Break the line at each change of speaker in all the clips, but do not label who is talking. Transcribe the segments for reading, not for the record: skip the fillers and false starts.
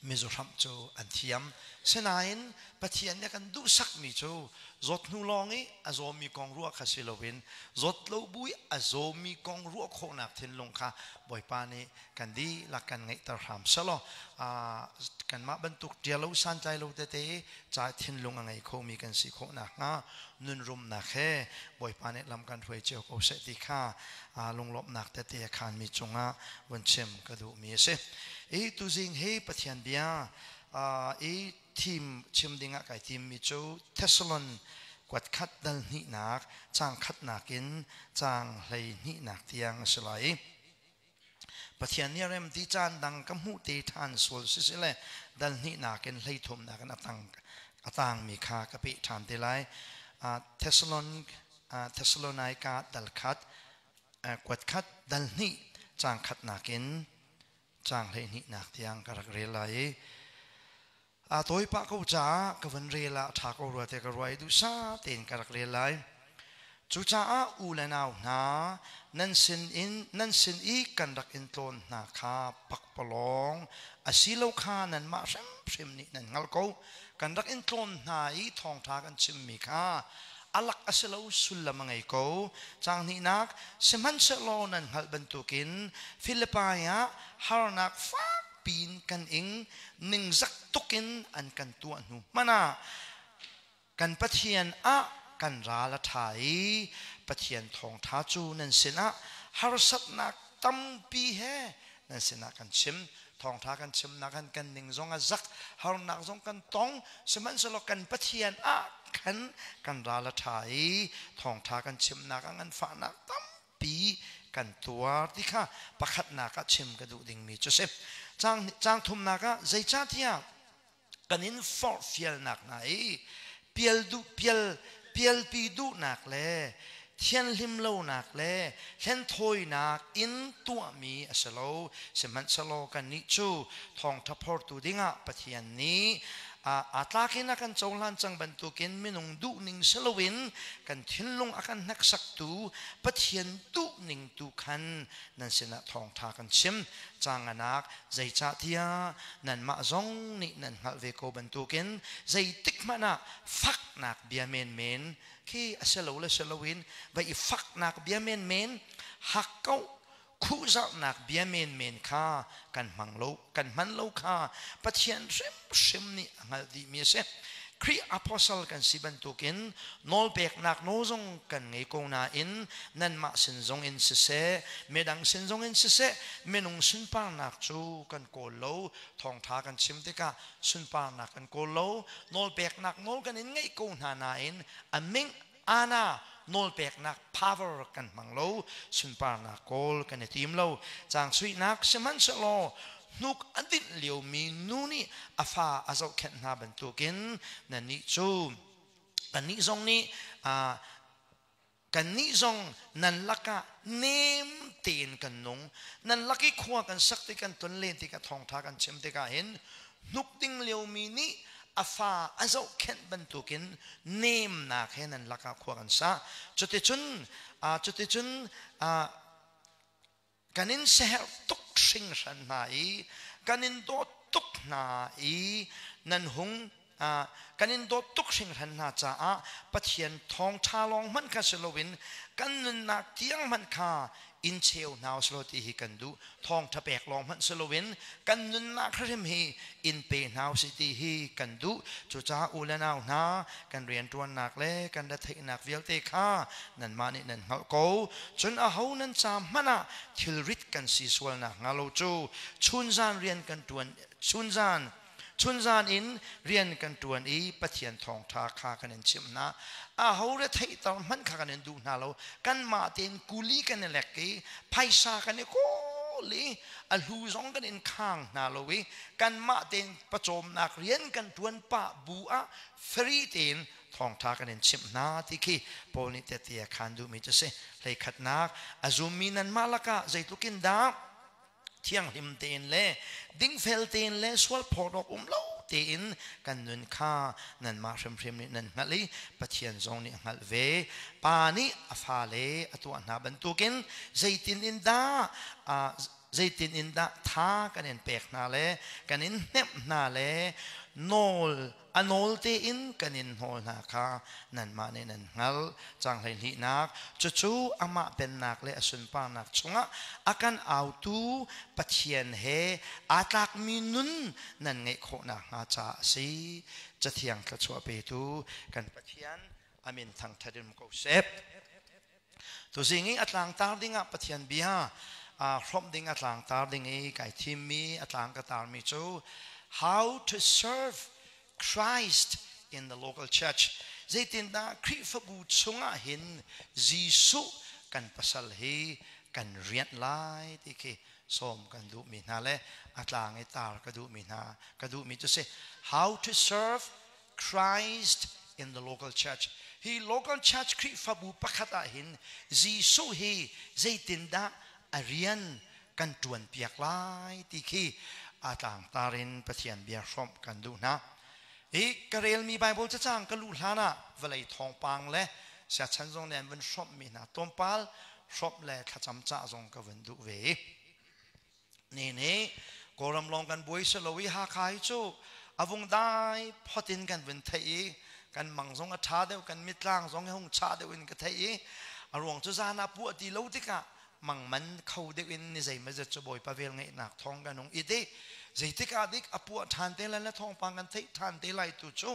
Mizuhramh cu an thiam. Sinain Pathian nih a kan duhsakmi cu zawt hnu lawng i a zawmi kong ruah kha si loin zawt lo bu i a zawmi kong ruah khawhnak thinlung kha Bawipa nih kan dihlak kan ngeihter hram selaw kanmah bantuk ṭialo santlai lo tete ca thinlung a ngei khomi kan si khawh nakhnga nun rumnak he Bawipa nih lam kan hruai cio ko seh ti kha lunglawmhnak tete a khaanmi cungah vun chim ka duhmi a si. I tuzing hi Pathian bia i thim chim dingah kai timmi cu Thessalon kuat khat dal hnihnak caang khatnak in caang 12nak tiang a si lai i Pathian nih a rem ti caan dang ka hmuh te ṭhan sual sisile dal hnihnak in 13nak in a tangmi kha ka peh ṭhan te lai. Thessalon Thessalonica dal khat kuat khat dal hnih caang khatnak in caang 12nak tiang ka rak rel lai i a tawi pah ko caah ka van rel ah ṭha ko rua te ka ruah i duhsah tein ka rak rel lai. Cucaah u le nau hna, nan sin in nan sin i kan rak in tlawn hna kha pakpalawng a si lo kha nanmah hrimhrim nih nan hngalh ko. Kan rak in tlawn hna i thawngṭha kan chimmi kha a lak a si lo sullam a ngei ko. Caang hnihnak, sihmanhsehlaw nan hngalh bantukin Filipai ah harnak fak piin kan ing, ningzak tukin an kan tuah hnu hmanh ah kan Pathian ah kan ral a ṭha i Pathian thawngṭha cu nan sinah harsatnak tampi he nan sinah kan chim. Thawngṭha kan chimnak han kan ning zong a zak, harnak zong kan tong, sihmanhsehlaw kan Pathian ah khan kan ral a ṭha i thawngṭha kan chimnak ah nganfahnak tampi kan tuar ti kha pakhatnak ah chim ka duh dingmi cu si. Caang thumnak ah zeicahtiah kan in forhfialnak hna i pial duh pial pialpi duhnak le thianhlim lonak le hlenthawinak in tuahmi a si lo. Sihmanhsehlaw kannih cu thawngṭha phortu dingah Pathian nih aa tlak in a kan cohlan cang bantukin minung duhning si loin kan thinlung a kan hneksaktu Pathian duhning tu khan nan sinah thawngṭha kan chim. Caanganak zeicahtiah nanmah zong nih nan hngalh ve ko bantukin zeitik hmanh ah faknak bia menmen khi a si lo le si loin va i faknak bia menmen hakkauh khuhzarhnak bia menmen kha kan hmang lo kan hman lo kha Pathian hrimhrim nih a hngalh dihmi a si. Khrih apostle kan si bantukin nawlpeknak nawl zong kan ngei ko nain nanmah sin zong in siseh midang sin zong in siseh minung sunparnak cu kan kawl lo. Thawngṭha kan chim tikah sunparnak kan kawl lo. Nawlpeknak nawl kan in ngeih ko hna nain a ming ana nawlpeknak power kan hmang lo. Sunparnak kawl kan i tim lo. Caang suihnak, sihmanhsehlaw hnuk a dinh liomi nu nih a fa a zohkhenh hna bantukin nannih cu kannih zong nih kannih zong nan lakah nem tein kan nung. Nan lak i khua kan sak tik, kan ton len tikah, thawngṭha kan chim tikah hin hnuk ding liomi nih a fa a zohkhenh bantukin nemnak he nan lakah khua kan sa. Cuticun kan in seherh tuk hringhran hna i kan in dawt tuk hna i nan hung kan in dawt tuk hringhran hna caah Pathian thawngṭha lawng hmanh kha si loin kan nunnak tiang hmanh kha in cheu hna usih law ti hi kan duh. Thawngṭha pek lawng hmanh si loin kan nunnak hrim hi in pe hna usih ti hi kan duh. Cucaah u le nau hna, kan rianṭuannak le kan retheihnak vialte kha nanmah nih nan hngalh ko. Cun aho nan ca hmanh ah thilrit kan si sual nakhnga lo cu chunzan rian kan ṭuan chunzan in rian kan ṭuan i Pathian thawngṭha kha kan in chimh hna. Aho retheihter hmanh kha kan in duh hna lo. Kanmah tein kuli kan i lek i phaisa kan i kawl i a hlu zong kan in khang hna lo i kanmah tein pawcawmnak rian kan ṭuan pah bu ah free tein thawngṭha kan in chimh hna ti khi Paul nih tehte a khaan duhmi cu a si. Hleikhatnak, a zummi nanmah lakah zeitluk in dah thianghlim tein le dingfel tein le sual phawt awk um lo tein kan nun kha nanmah hrimhrim nih nan hngalh i Pathian zong nih a hngalh ve. Pa nih a fale a tuah hna bantukin zeitin in dah. Zeitin in dah tha kan in pek hna le kan in hnemh hna le nawl a nawl tein kan in hnawl hna kha nanmah nih nan hngalh. Caang 12nak cucu amah pennak le a sunparnak chungah a kan autu Pathian he aa tlakmi nun nan ngeih khawh nakhnga caah a si. Cathiang thluachuah petu kan Pathian a min thangṭhat in ko seh. Tuzing i a tlangtar dingah Pathian bia hrawmh ding a tlangtar ding i kai thimmi a tlang ka tarmi cu How to serve Christ in the local church. Zeitindah Khrihfabu chungah hin Jesuh kan pasal hi kan rianh lai ti khi sawm kan duhmi hna le a tlang i tar ka duhmi hna ka duhmi cu si How to serve Christ in the local church. Hi local church Khrihfabu pakhat ah hin Jesuh hi zeitindah a rian kan ṭuan piak lai ti khi a tlangtar in Pathian bia hrawmh kan duh hna. Hi ka relmi Bible cacang ka luh hlan ah vawlei thawngpang le siachan zong nih an vun hrawmhmi hna tlawmpal hrawmh le thlacam cah zong ka vun duh ve. Ne ne Kawlram lawng kan buai si lo i Hakha hi cu a vung dai phot in kan vun theih i kan mang zong a ṭha deuh kan mitlang zong hung chah deuh in ka theih i a ruang cu zan ah puah ti lo tikah mang man kho deuh in ni zeimazet cu Bawipa vel ngeihnak thawng kan hung it i zeitik ah dik a puah ṭhan te lai le thawngpang kan theih ṭhan te lai tu cu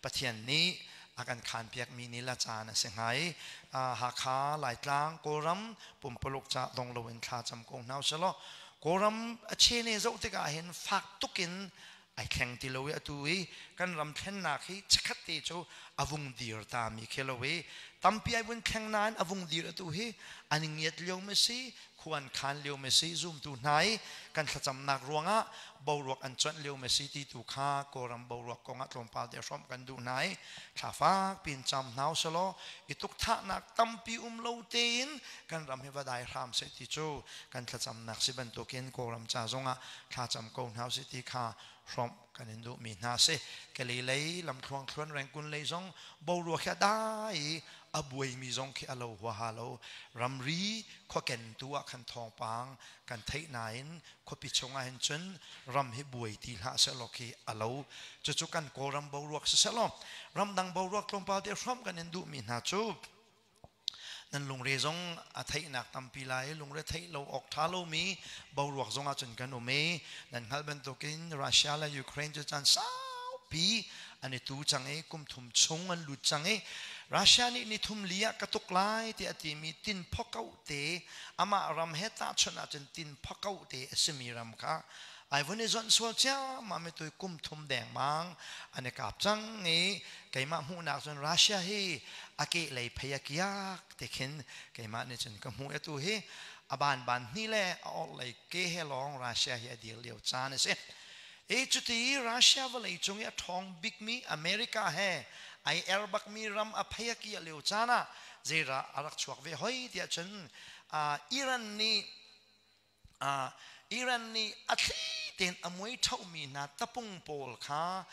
Pathian nih a kan khan piakmi ni la caan a si hnga i Hakha Laitlang Kawlram pumpaluk ca dong loin thla cam ko hna usih Kawlram a chene zoh tikah hin fak tukin ai thleng ti lo i atu i kan ram thlennak hi chikkhat te cu a vung dir ta mi khi lo i tampi ai vun thleng nain a vung dir atu hi an ngiat lio mi si khuan khan lio mi si zumtu hna i kan thlacamnak ruangah boruak an cuanh lio mi si ti tu kha Kawlram boruak kongah tlawmpal te hrawmh kan duh hna i thla fak pin cam hna usih i tukthahnak tampi um lo tein kan ram hi va dai hram seh ti cu kan thlacamnak si bantukin Kawlram ca zongah thlacam ko hna usih ti kha hrawmh kan in duhmi hna si. Kali lei lamthluang thluan rengkun lei zong boruak hi a dai i a buaimi zong khi a lo huaha lo. Ramri khuaken tu ah khan thawngpang kan theih nain khuapi chungah hin cun ram hi buai ti hlah sehlaw khi a lo. Cucu kan Kawlram boruak sisehlaw ramdang boruak tlawmpal te hrawmh kan in duhmi hna cu nan lungre zong a theihnak tampi lai lungre theih lo awk ṭha lomi boruak zong ah cun kan um i nan hngalh bantukin Russia le Ukraine cu caan saupi an i tu cang i kum thum chung an lut cang i Russia nih ni thum li ah ka tuk lai tiah a timi tin phokauh te amah ram he tahchunh ahcun tin phokauh te a simi ram kha ai vun i zonh sual ciammam i tui kum thum dengmang an i kap cang i keimah hmuhnak cun Russia hi a ke lei phei a kiak te khin keimah nih cun ka hmuh i atu hi a ban ban hni le a orh lei ke he lawng Russia hi a dir lio caan a si. E cuti Russia vawlei cung i a ṭhawng bikmi America he ai er bakmi ram a phei a kiah lio caan ah zeirah a rak chuak ve hoi tiah cun Iran nih Iran nih a thli tein a muai ṭhomi hna tapung pawl kha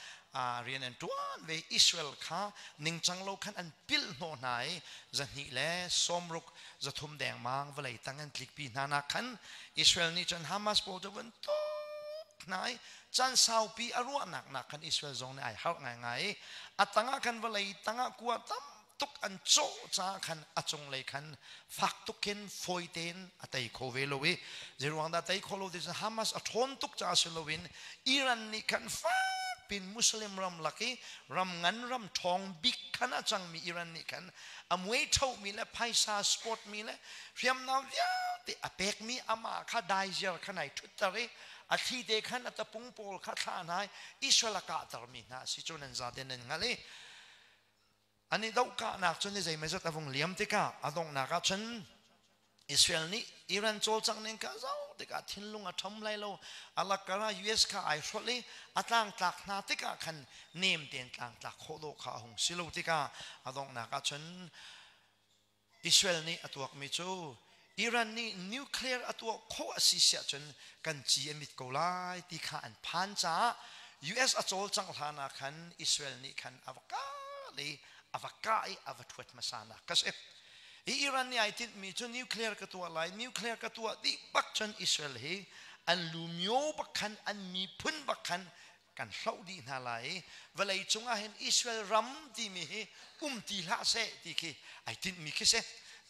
rian an ṭuan ve. Israel kha ningcang lo khan an pilh hnawh hna i 260 300 dengmang vawlei tang an tlikpi hna nak khan Israel nih cun Hamas pawl cu vun tuk hna i caan saupi a ruahnak nak khan Israel zong nih ai harh ngaingai i a tangah khan vawlei tangah kua tam tuk an cawh caah khan a cunglei khan fak tuk khin fawi tein a tei kho ve lo i zeiruang dah tei kho lo ti cun Hamas a ṭhawn tuk caah si loin Iran nih khan fak pin Muslim ram lak i ram ngan ram ṭhawng bik khan a cangmi Iran nih khan a muai ṭhomi le phaisa sport mi le hriamnam vialte a pekmi amah kha daiziar khan ai ṭhutter i a thli te khan a tapung pawl kha thlah hna i Israel a kahtermi hna a si cu nan zaten nan hngalh i An i dohkahnak cu ni zeimawzat a vung liam tikah a donghnak ah cun Israel nih Iran cawlcangh ning kha zoh tikah thinlung a ṭham lai lo. A lakar ah US kha ai hrolh i a tlangtlak hna tikah khan nem tein tlangtlak khawh dawh kha a hung si lo tikah a donghnak ah cun Israel nih a tuakmi cu Iran nih nuclear a tuah khawh a si siah cun kan ci a mit ko lai ti kha an phan caah US a cawlcangh hlan ah khan Israel nih khan a va kah i a va kah i a va ṭhuat hmasa nak ka si. I Iran nih ai tinhmi cu nuclear ka tuah lai, nuclear ka tuah dih bak cun Israel hi an lumio bak khan, an miphun bak khan kan hloh dih hna lai i vawlei cungah hin Israel ram timi hi um ti hlah seh ti khi ai tinhmi khi si.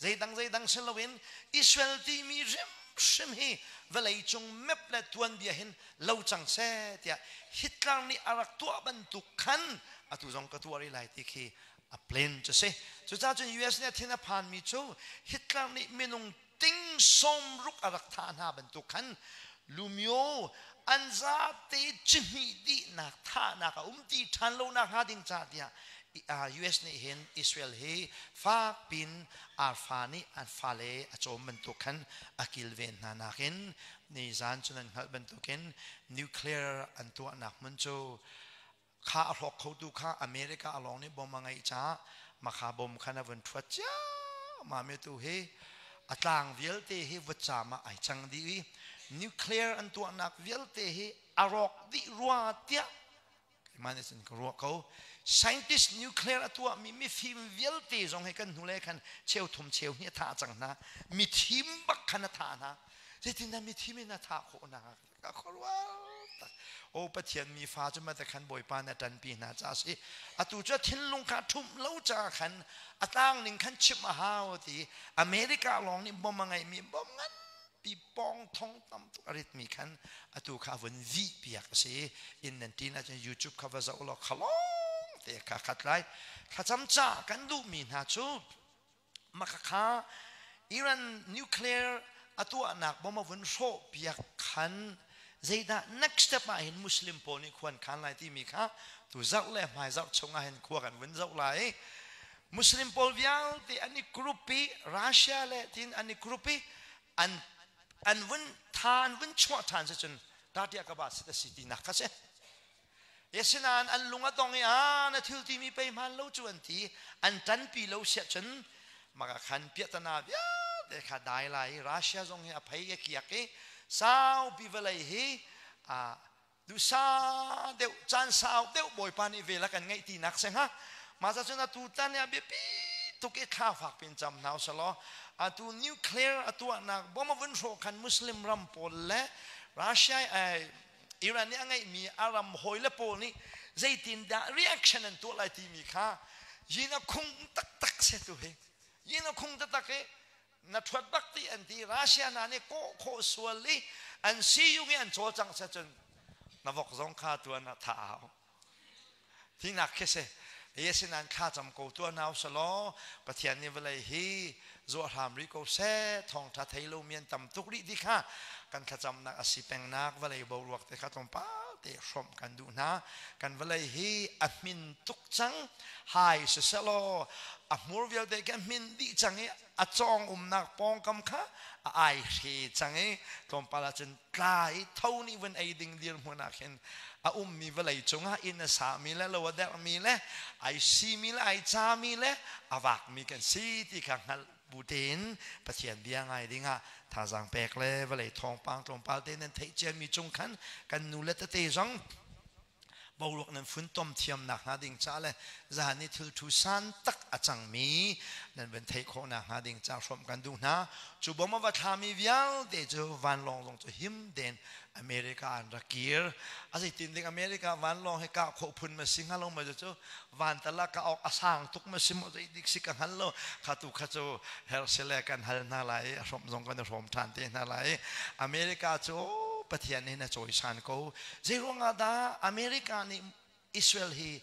Zeidang zeidang si loin Israel timi hrimhrim hi vawlei cung map le tuanbia hin lo cang seh tiah Hitler nih a rak tuah bantuk khan atu zong ka tuah rih lai ti khi a plan cu si. Cucaah cun US nih a thin a phanmi cu Hitler nih minung ting 60 a rak thah hna bantuk khan lumio an zate cihmih dihnak thahnak a um ti ṭhan lo nak hnga ding ca tiah US nih hin Israel hi fak pin arfa nih an fale a cawm bantuk khan a kilven hna nakin nizan cu nan hngalh bantukin nuclear an tuahnak hmun cu kha a hrawk khotu kha America along nih bom a ngeih caah makha bom khan a vun ṭhuat ciammam i tu hi a tlang vialte hi vutcaam ah ai cang dih i nuclear an tuahnak vialte hi a rawk dih rua tiah keimah nih cun ka ruah ko. Scientist nuclear a tuahmi mifim vialte zong hi kan hnulei khan cheu thum cheu hnih a thah cang hna. Mithim bak khan a thah hna. Zeitindah mithim in a thah khawh hna? Ka khuaruah. O Pathian, mi fa cu mate khan Bawipa na ṭanpi hna ca si. Atu cu thinlung kha ṭhumh lo ca khan a tlang ning khan chimh a hau ti. America lawng nih bom a ngeihmi bom ngan pi pong thong tam tuk a ritmi khan atu kha vun vih piak a si. Inn nan ṭin ahcun YouTube kha va zoh law khalong te kha khat lai. Thlacam ca kan duhmi hna cu Makhakha Iran nuclear a tuahnak bom a vun hrawh piak khan zeidah next step ah hin Muslim pawl nih khuan khan lai timi kha tu zarh le hmai zarh chung ah hin khua kan vun zoh lai. Muslim pawl vialte an i group i Russia le tin an i group i an an vun tha an vun chuah ṭhan si cun tatia ka ba si si tinak kha si. Asinain an lung a dong i a na thil timi pei hmaan lo cu an ti. An ṭanpi lo siah cun maka khan piahtana vialte kha dai lai i Russia zong hi a phei a kiak i saupi vawlei hi a duhsa deuh caan sau deuh Bawipa nih vel a kan ngeih tinak si hnga. Mah ca cun atu tan i a biapi tuk i thla fak pin cam hna usalaw atu nuclear a tuahnak bom a vun hrawh khan Muslim ram pawl le Russia Iran nih a ngeihmi a ram hawile pawl nih zeitindah reaction an tuah lai timi kha yin a khung taktak se tu hi yin a khung taktak i na thuat bak ti an ti. Russia hna nih kawh khawh sual i an si yung i an cawlcangh se cun na vok zong kha tuan ah tha au tinak khi si. Asinan thla cam ko tuah nau selaw Pathian nih vawlei hi zuah hram rih ko seh. Thawngtha thei lo mi an tam tuk rih ti kha kan thlacamnak a si pengnak vawlei boruak te kha tlawmpal te hrawmh kan duh hna. Kan vawlei hi a hmin tuk cang hai siselaw a hmur vialte khi a hmin dih cang i a cawng umnak pawngkam kha a ai hre cang i tlawmpal ahcun tla i tho nih vun ei ding dirhmun ah khin a ummi vawlei cungah inn a sami le lo a derhmi le ai simi le ai cami le a vakmi kan si ti kha hngalh bu tein Pathian bia ngai dingah thazaang pek le vawlei thawngpang tlawmpal te nan theih ciami cung khan kan nu le tete zong boruak nan funtom thiamnak hnga ding ca le zahan ni thil thu san tak a cangmi nan van theih khawhnak hnga ding ca hrawmh kan duh hna. Cu bom a va thlami vialte cu vanlawng zong cu him tein America an rak kir. A zeitin ding America vanlawng hi kah khawh phun ma si hnga lo ma cu van tala ka awk a sang tuk ma si maw zeidik si ka hngal lo. Kha tu kha cu hersele kan hal hna lai, a hrawm zong kan hrawm ṭhan te hna lai. America cu Pathian hin a cawisan ko. Zeiruangah dah America nih Israel hi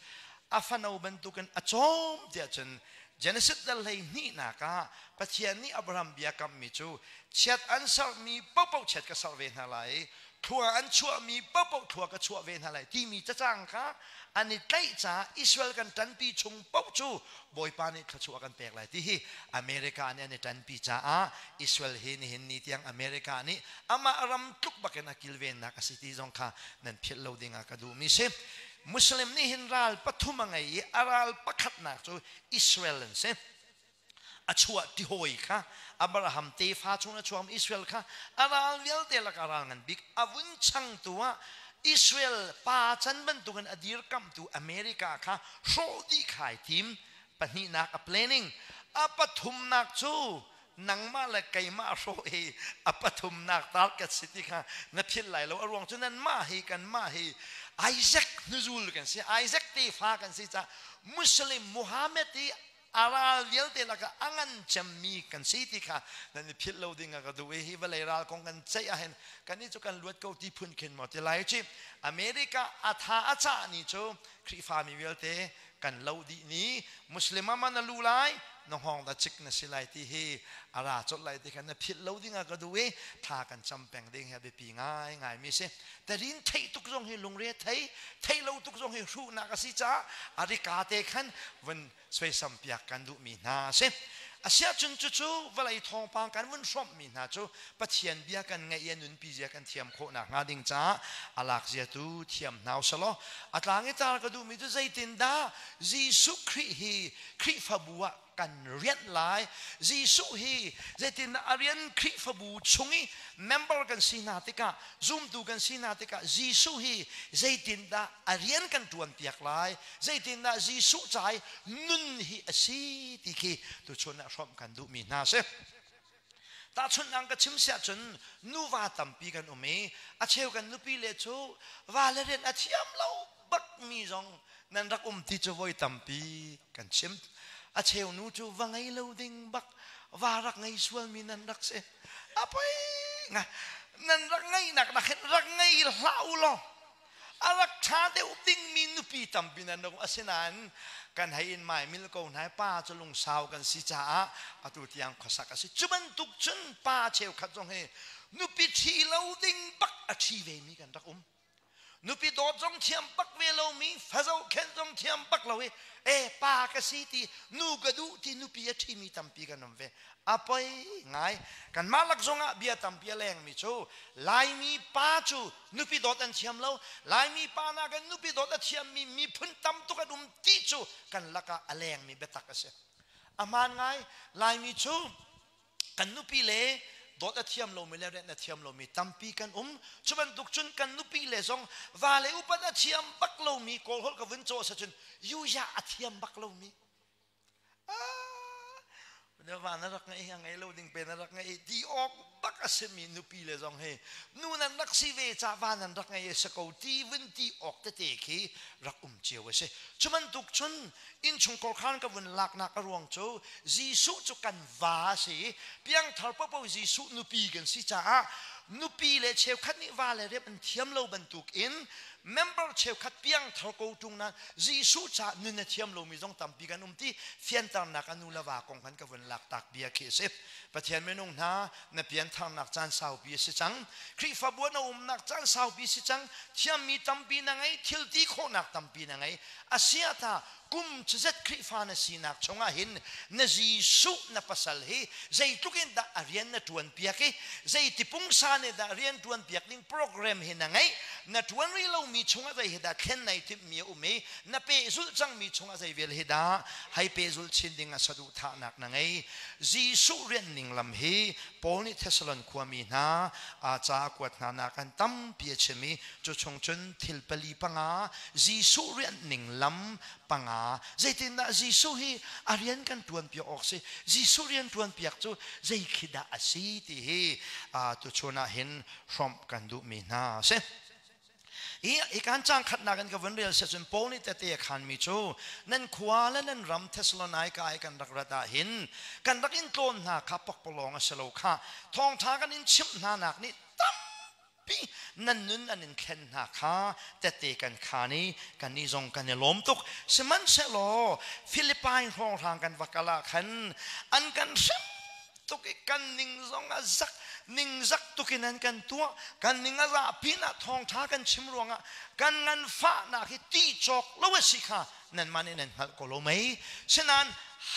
a fano bantukin a cawm tiah cun Genesis dal hlei hnihnak ah Pathian nih Abraham bia kammi cu chiat an sermi paohpaoh chiat ka ser ve hna lai, thlua an chuahmi paohpaoh thlua ka chuah ve hna lai timi cacang kha an i tlaih caah Israel kan ṭanpi chung paoh cu Bawipa nih thluachuah kan pek lai ti hi America nih an i ṭanpi caah Israel hi nihin ni tiang America nih amah ram tluk bakin a kilvennak a si ti zong kha nan philh lo ding ah ka duhmi si. Muslim nih hin ral pathum a ngei i a ral pakhatnak cu Israel an si. A chuah ti hawi kha Abraham tefa chung a chuakmi Israel kha a ral vialte lakah ral ngan bik a vun changtu ah Israel pa can bantukin a dirkamhtu America kha hrawh dih khai tim. Pahnihnak a planning. A pathumnak cu nangmah le keimah hrawh hi a pathumnak target si ti kha na philh lai lo. A ruang cu nanmah hi kanmah hi Isaac hnuzul kan si. Isaac tefa kan si caah Muslim Muhammad hi a ral vialte lakah a ngan cemmi kan si ti kha nan i philh lo ding a ka duh i hi vawlei ral kong kan ceih ahhin kannih cu kan luat ko ti phun khin maw ti lai ci. America a tha a cah ni cu Khrihfami vialte kan lo dih ni. Muslim ah na lu lai, na hngawng da cik na si lai ti hi a ra colh lai ti kha na philh lo ding ah ka duh i thla kan cam peng ding hi a biapi ngai ngai mi si. Tarin theih tuk zong hi lungre thei, theih lo tuk zong hi hruhnak a si caah a rika te khan vun suaisam piak kan duh mi hna a si. Asiahcun cucu vawlei thawngpang kan vun hrawmh mi hna cu Pathian bia kan ngaih i a nunpi zia kan thiam khawh nakhnga ding caah a lak zia tu thiam hna usalaw. A tlang i tar ka duhmi cu zeitindah Jesuh Khrih hi Khrihfabu ah kan rianh lai, Jesuh hi zeitindah a rian Khrihfabu chung i member kan si hna tikah, zumtu kan si hna tikah Jesuh hi zeitindah a rian kan ṭuan piak lai, zeitindah Jesuh ca i nun hi a si ti khi tuchun ah hrawmh kan duhmi hna a si. Tahchunhnak ka chim siah cun nuva tampi kan um i a cheu kan nupi le cu va le rian a thiam lo bakmi zong nan rak um ti cu voi tampi kan chim. A cheu nu cu va ngei lo ding bak va rak ngei sualmi nan rak si. A poi nga nan rak ngeihnak nak hin rak ngei hlah u law a rak ṭha deuh dingmi nupi tampi nan rak um. Asinain kan hei in mai mil ko hna, pa cu lungsau kan si caah atu tiang khuasak a si. Cu bantuk cun pa cheukhat zong hi nupi ṭhi lo ding bak a ṭhi vemi kan rak um. Nupi dawt zong thiam bak ve lomi, fa zohkhenh zong thiam bak lo i e pa ka si ti, nu ka duh ti nupi a ṭhimi tampi kan um ve. A poi ngai. Kanmah lak zongah bia tampi a lengmi cu Laimi pa cu nupi dawt an thiam lo, Laimi pa nakin nupi dawt a thiammi miphun tam tuk an um ti cu kan lakah a lengmi biatak a si. A hmaan ngai. Laimi cu kan nupi le dawt a thiam lomi le rian a thiam lomi tampi kan um. Cu bantuk cun kan nupi le zong va le upat a thiam bak lomi, Kawl holh ka vun cawh cun yuya a thiam bak lomi, va na rak ngei, a ngei lo ding pe na rak ngei ti awk bak a simi nupi le zong hi nu nan rak si ve ca va nan rak ngei a si ko ti vun ti awk tete khi rak um cio a si. Cu bantuk cun innchungkhar khan ka vun laknak a ruang cu Jesuh cu kan va a si, piangthar paohpaoh Jesuh nupi kan si caah nupi le cheukhat nih va le rep an thiam lo bantuk in member cheukhat piangthar ko ṭung na Jesuh ca nun a thiam lomi zong tampi kan um ti fianternak a nu le va kong khan ka vun lak tak bia khi a si. Pathian minung hna, na piantharnak caan saupi a si cang, Khrihfabu na umnak caan saupi si cang, thiammi tampi na ngei, thil ti khawhnak tampi na ngei. Asiah kum cuzet Khrihfa na sinak chungah hin na Jesuh na pasal hi zeitluk in dah a rian na ṭuan piak i zeiti pungsan nih dah rian ṭuan piak ding program hi na ngeih, na ṭuan rih lomi chungah zei hi dah thlen nai timhmi a um i na pehzulh cangmi chungah zei vial hi dah hei pehzulh chin ding ah saduhthahnak na ngei? Jesuh rian ning lam hi Paul nih Thessalon khuami hna a ca a kuat hna nak an tampi a chim i cu chung cun thil pali panga, Jesuh rian ning lam panga, zeitindah Jesuh hi a rian kan ṭuan piak awk si, Jesuh rian ṭuan piak cu zei khi dah a si ti hi tuchun ah hin hrawmh kan duhmi hna a si. Hi kan cang khatnak in ka vun rel cun Paul nih tete a khanmi cu nan khua le nan ram Thessalonica i kan rak rat ah hin kan rak in tlawn hna kha pakpalawng a si lo kha thawngṭha kan in chimh hna nak nih tampi nan nun an in thlen hna kha tete kan khan i kannih zong kan i lawm tuk. Sihmanhsehlaw Philippi hrawnghrang kan va kal ah khan an kan hrem tuk i kan ning zong a zak, ningzak tuk in an kan tuah. Kan ning a zah pinah thawngṭha kan chim ruangah kan nganfahnak hi ti cawk lo a si kha nanmah nih nan hngalh ko lo mei? Sinain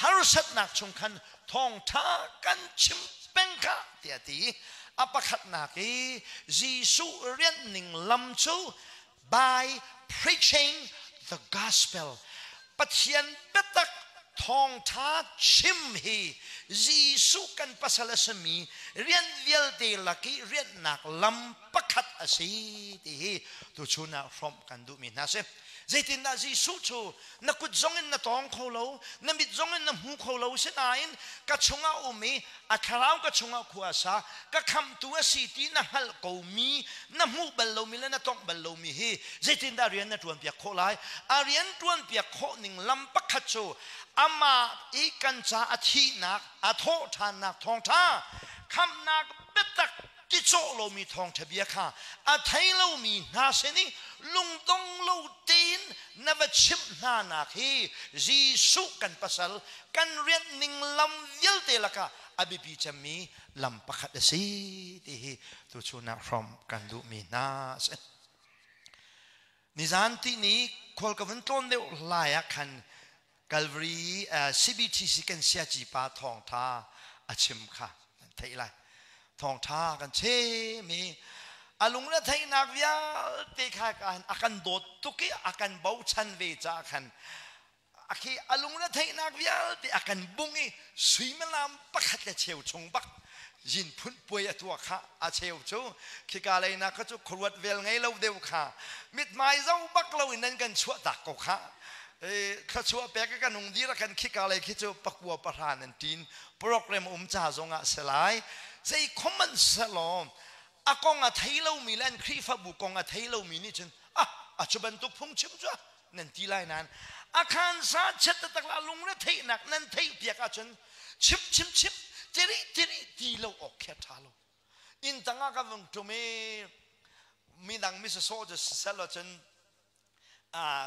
harsatnak chung khan thawngṭha kan chim peng kha, tiah a ti. A pakhatnak i Jesuh rianh ning lam cu by preaching the gospel, Pathian biatak thawngtha chim hi Jesuh kan pasal a simi rian vialte lak i rianhnak lam pakhat a si ti hi tuchun ah hrawmh kan duhmi hna si. Zeitindah Jesuh cu na kut zong in na tawng kho lo, na mit zong in na hmu kho lo, sinain ka chungah um i a thlarau ka chungah khua a sa, ka khamhtu a si ti na hngalh komi, na hmuh bal lomi le na tongh bal lomi hi zeitindah rian na ṭuanpiak khawh lai? A rian ṭuanpiak khawh ning lam pakhat cu amah i kan ca a thihnak, a thawh ṭhannak thawngṭha, khamhnak biatak ticawh lomi thawngṭha bia kha a thei lomi hna sin i lungdong lo tein na va chimh hna nak hi Jesuh kan pasal kan rianh ning lam vialte lakah a biapi cemmi lam pakhat a si ti hi tuchun ah hrawm kan duhmi hna a si. Nizan ti ni khual ka vun tlawn deuh lai ah khan Calvary CBTC kan siaci pa thawngtha a chim kha an theih lai. Thawngtha kan chim i a lungre theihnak vialte kha a kan dawt tuk i a kan bochan ve caah khan akhi a lungre theihnak vialte a kan bung i suimilam pakhat le cheu chung bak yin phun puai a tuah kha a cheu cu khika lei na kha cu khuaruat vel ngei lo deuh kha mithmai zo bak lo in nan kan chuah tak ko kha thluachuah pek kan hung dir kan khika lei khi cu pakua pahra nan tin program um ca zong ah se lai zei khoman selaw a kong a thei lomi le an Khrihfabu kong a thei lomi nih cun ah a cu bantuk phung chim cu nan ti lai nain a khan sa chet taktak la lungre theihnak nan theih piak ahcun chim chim chim tiri tiri ti lo awk khi a ṭha lo inn tangah ka vung ṭum i midang mi sawsawh cu sel ahcun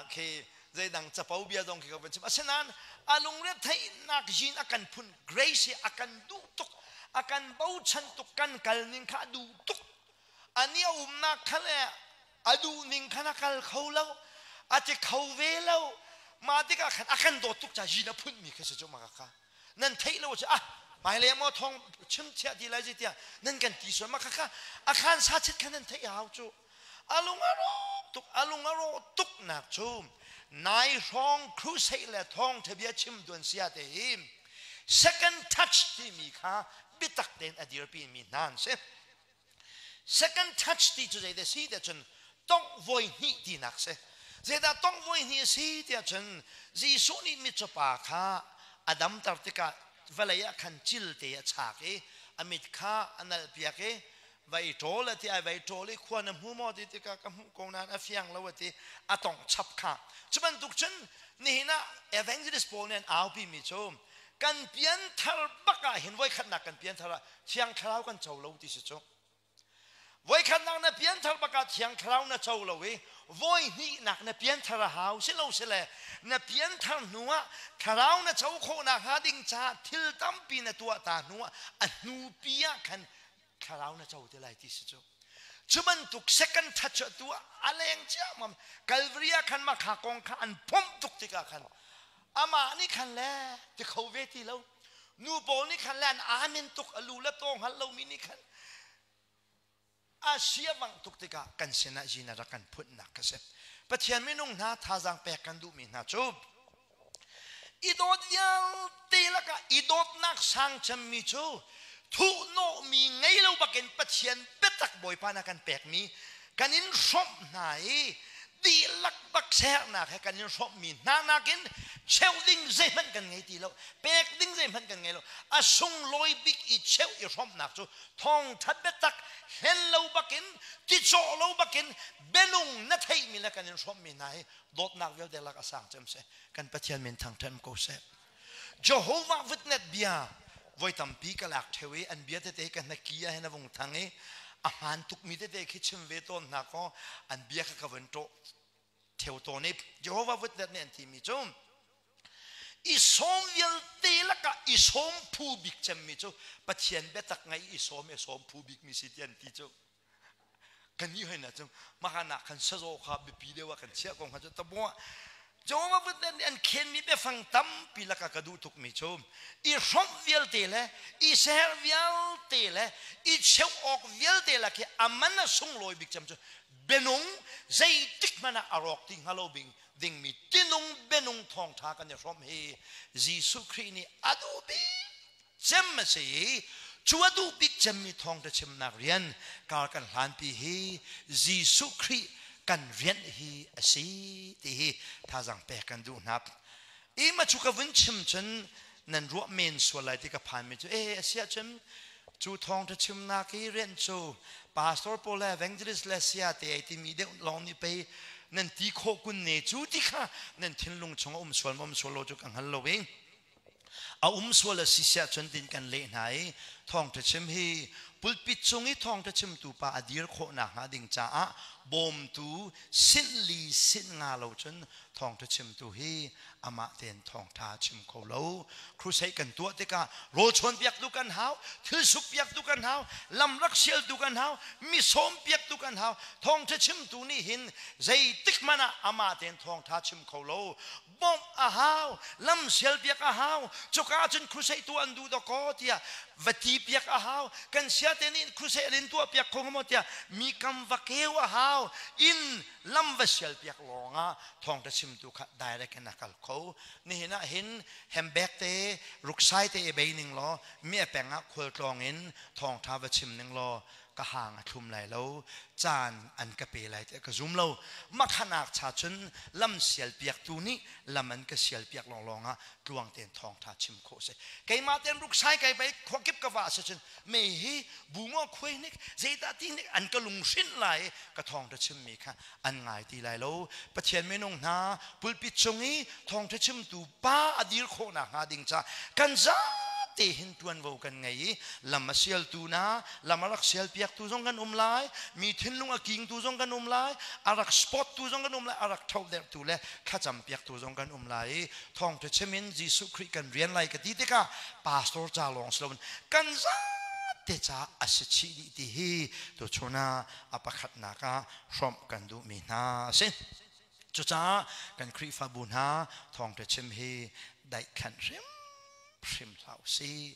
khi zeidang capo bia zong khi ka van chim asinain a lungre theihnak yin a kan phun grace hi a kan duh tuk a kan bochan tuk kan kal ning kha a duh tuk ani a umnak kha le a duh ning khan a kal kho lo a ti kho ve lo mah tikah khan a kan dawt tuk ca yin a phun mi kha si cu mah kha nan theih lo cu ah hmailei maw thong chim chiah ti lai tiah nan kan ti sual mah kha kha a khan sa chit khan nan theih hau cu a lung a rawk tuk a lung a rawh tuk nak cu nai hrawng crusade le thawng bia chim duan sia te hi second touch timi kha biatak tein a dirpi mi hna an si Second touch ti cu zeidah si tiah cun tongh voi hnih tinak si. Zeidah tongh voi hnih a si tiah cun Jesuh nih mitcawpa kha a damter tikah vawlei ah khan cil te a chak i a mit kha a nalhpiak i vai ṭawl a ti ai vai ṭawl i khua na hmu maw ti tikah ka hmuh ko nain a fiang lo a ti a tongh chap kha cu bantuk cun nihin ah evangelist pawl nih an aupi mi cu kan pianthar bak ah hin voikhatnak kan pianthar ah Thiang Thlarau kan co lo ti si cu. Voikhatnak na pianthar bakah Thiang Thlarau na co lo i voi hnihnak na pianthar a hau si lo si le na pianthar hnu ah Thlarau na co khawhnak hnga ding caah thil tampi na tuah ta hnu ah a hnupi ah khan Thlarau na co te lai ti si cu. Cu bantuk second touch tu a leng ciammam Calvary ah khan mah kha kong kha an phomh tuk tikah khan amah nih khan le ti kho ve ti lo nu pawl nih khan le an amen tuk a lu le taw hngal lomi nih khan a sia bang tuk tikah kan sinah zin a rak kan phunnak ka si Pathian minung hna thazaang pek kan duhmi hna cu i dawt vialte lakah i dawtnak sang cemmi cu thuhnawhmi ngei lo bakin Pathian biatak Bawipa na kan pekmi kan in hrawmh hna i dihlak bak sernak he kan in hrawmhmi hna nakin cheuh ding zeihmanh kan ngei ti lo pek ding zeihmanh kan ngei lo a sunglawi bik i cheuh i hrawmhnak cu thawngtha biatak hlen lo bakin ticawh lo bakin bianung na theihmi le kan in hrawmhmi hna hi dawtnak vialte lak a sang cem seh kan Pathian min thangthat ko seh Jehovah Witness bia voi tampi ka lak theo i an bia tete ka hnaki ah hin a vung thang i a hmaan tukmi tete khi chim ve tawn hna kaw an bia kha ka vun ṭawh theo tawn i Jehovah Witness nih an timi cu i sawm vialte lakah i sawm phu bik cemmi cu Pathian biatak ngai i sawm i sawm phu bikmi si ti an ti cu kan nih hoi na cu mahana khan sazaw kha biapi deuh ah kan chiah ko hnga cu tabuah Jehovah Witness nih an khenmi biafang tampi laka ka duh tukmi cu i hrawmh vialte le i ser vialte le i cheuh awk vialte lak hi a man a sunglawi bik cem cu bianung zeitik hmanh ah a rawk ti hnga lo bing dingmi tinung bianung thawngṭha kan i hrawmh hi Jesuh Khrih nih a duh bik cem a si i Cu a duh bik cemmi thawngṭha chimnak rian kar kan hlanpi hi Jesuh Khrih kan rianh hi a si ti hi thazaang pek kan duh hna. I ma cu ka vun chim cun nan ruah men sual lai ti ka phanmi cu e a si ahcun cu thawngṭha chimnak hi rian cu pastor pawl le evangelist le sia te ai timi deuh lawng nih pei nan ti khawh kun ne cu ti kha nan thinlung chung a um sual ma um sual lo cu ka hngal lo i A um sual a si siah cun tin kan leh hna i thawngṭha chim hi pulpit cung i thawngṭha chimtu pa a dir khawh nakhnga ding caah bawmtu sinh li sinh nga lo cun thawngṭha chimtu hi amah tein thawngṭha chim kho lo. Crusade kan tuah tikah rawl chawnpiaktu kan hau, thil sukpiaktu kan hau, lam rak sialtu kan hau, mi sawmpiaktu kan hau. Thawngṭha chimtu nih hin zeitik hmanh ah amah tein thawngṭha chim kho lo. Bawmh a hau, lam sialpiak a hau, cuka cun crusade tuah an duh dawkaw tiah va ti piak a hau, kan siate nih crusade an in tuah piak kho maw tiah mi kam va keu a hau, inn lam va sial piak lawng ah thawngtha chimtu kha direct in a kal kho. Nihin ah hin hembek te ruksai te i bei ning law mi a peng ah khualtlawng in thawngtha va chim ning law ka hang a thlum lai lo, caan an ka pe lai tiah ka zum lo. Makhanak cha cun lam sial piaktu nih lam an ka sial piak lawnglawng ah tluang tein thawngtha chim khawh si. Keimah tein ruksai kai bai khuakip ka va si cun me hi bu maw khuai nik zeidah ti nik an ka lunghrinh lai i ka thawngtha chimmi kha an ngai ti lai lo. Pathian minung hna pulpit cung i thawngtha chimtu pa a dir khawh nakhnga ding ca kan zate hin tuanvo kan ngei i lam a sialtu na lam a rak sialpiaktu zong kan um lai, mi thinlung a kingtu zong kan um lai, a rak spot tu zong kan um lai, a rak thohderhtu le thlacam piaktu zong kan um lai i thawngtha chim in Jesuh Khrih kan rian lai ka ti tikah pastor ca lawng si loin kan zate ca a si chih dih ti hi tuchun ah a pakhatnak ah hrawmh kan duhmi hna a si. Cucaah kan Khrihfabu hna thawngṭha chim hi daihkhan hrimhrim hlah usih.